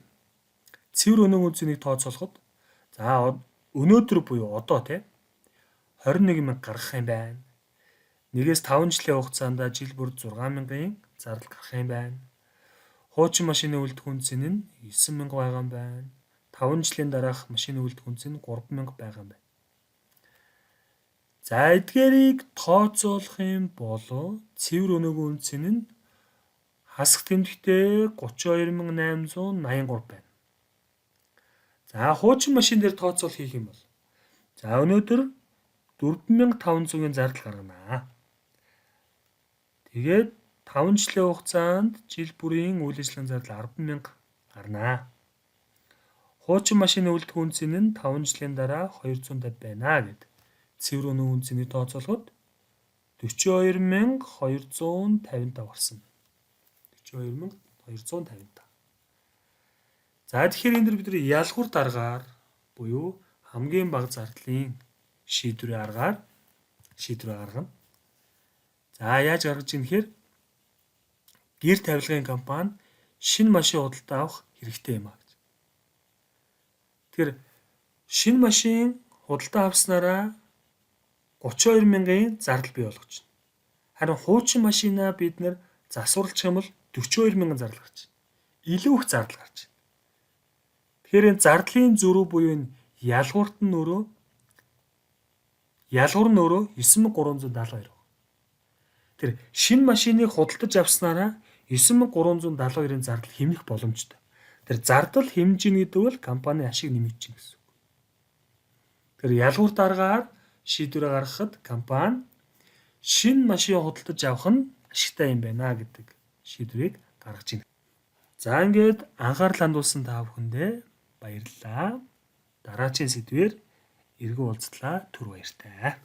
цэвэр өнөөг үнцнийг тооцоолоход за өнөөдөр буюу одоо тий 21 мянга гаргах юм байна. 1-ээс 5 жилийн хугацаанд жил бүр 6 мянган зардал гарах юм байна. Хуучин машины үлдэх үнц нь 9000 байгаа юм байна. 5 жилийн дараах машины үлдэх үнц нь 3000 байгаа юм байна. За эдгээрийг тооцоолох юм бол цэвэр өнөөгийн үнц нь хасах тэмдэгтэй 32883 байна. За хуучин машин дээр тооцоол хийх юм бол за өнөөдөр 4500-ын зардал гаргана. Тэгээд 5 жилийн хугацаанд жил бүрийн үйл ажиллагааны зардал 100000 гарна. Хуучин машины үлдэх үнц нь 5 жилийн дараа 250 байна гэд. Цэвэр үнэ үнцнийг тооцоолоход 42255 гарсан. 42255. За тэгэхээр энэ дэр бид нар ялгуур даргаар буюу хамгийн бага зардлын шийдвэрийн аргаар шийдвэр гаргана. За яаж гаргаж ийн гэхээр гэр тавилгын компани шинэ машин худалдаа авах хэрэгтэй юм а гэж. Тэгэхээр шинэ машин худалдаа авснараа 32 мянган зардал бий болгож байна. Харин хуучин машинаа бид нэр засварлах юм бол 42 мянган зардал гарч байна. Илүү их зардал гарч байна. Тэгэхээр энэ зардлын зөрүү буюу энэ ялгуурт нь өөрөө ялгуур нь өөрөө 9372. Тэр шинэ машиныг худалдаж авснараа 9372-ын зардал хэмнэх боломжтой. Тэр зардал хэмнэж гин гэдэг бол компани ашиг нэмэгдэж гин гэсэн үг. Тэр ялгуур даргаар шийдвэрээ гаргахад компани шинэ машин худалдаж авах нь ашигтай юм байна гэдэг шийдвэрийг гаргаж байна. За ингээд анхаарал хандуулсан та бүхэндээ баярлалаа. Дараагийн сэдвээр эргэн уулзлаа. Түр баяртай.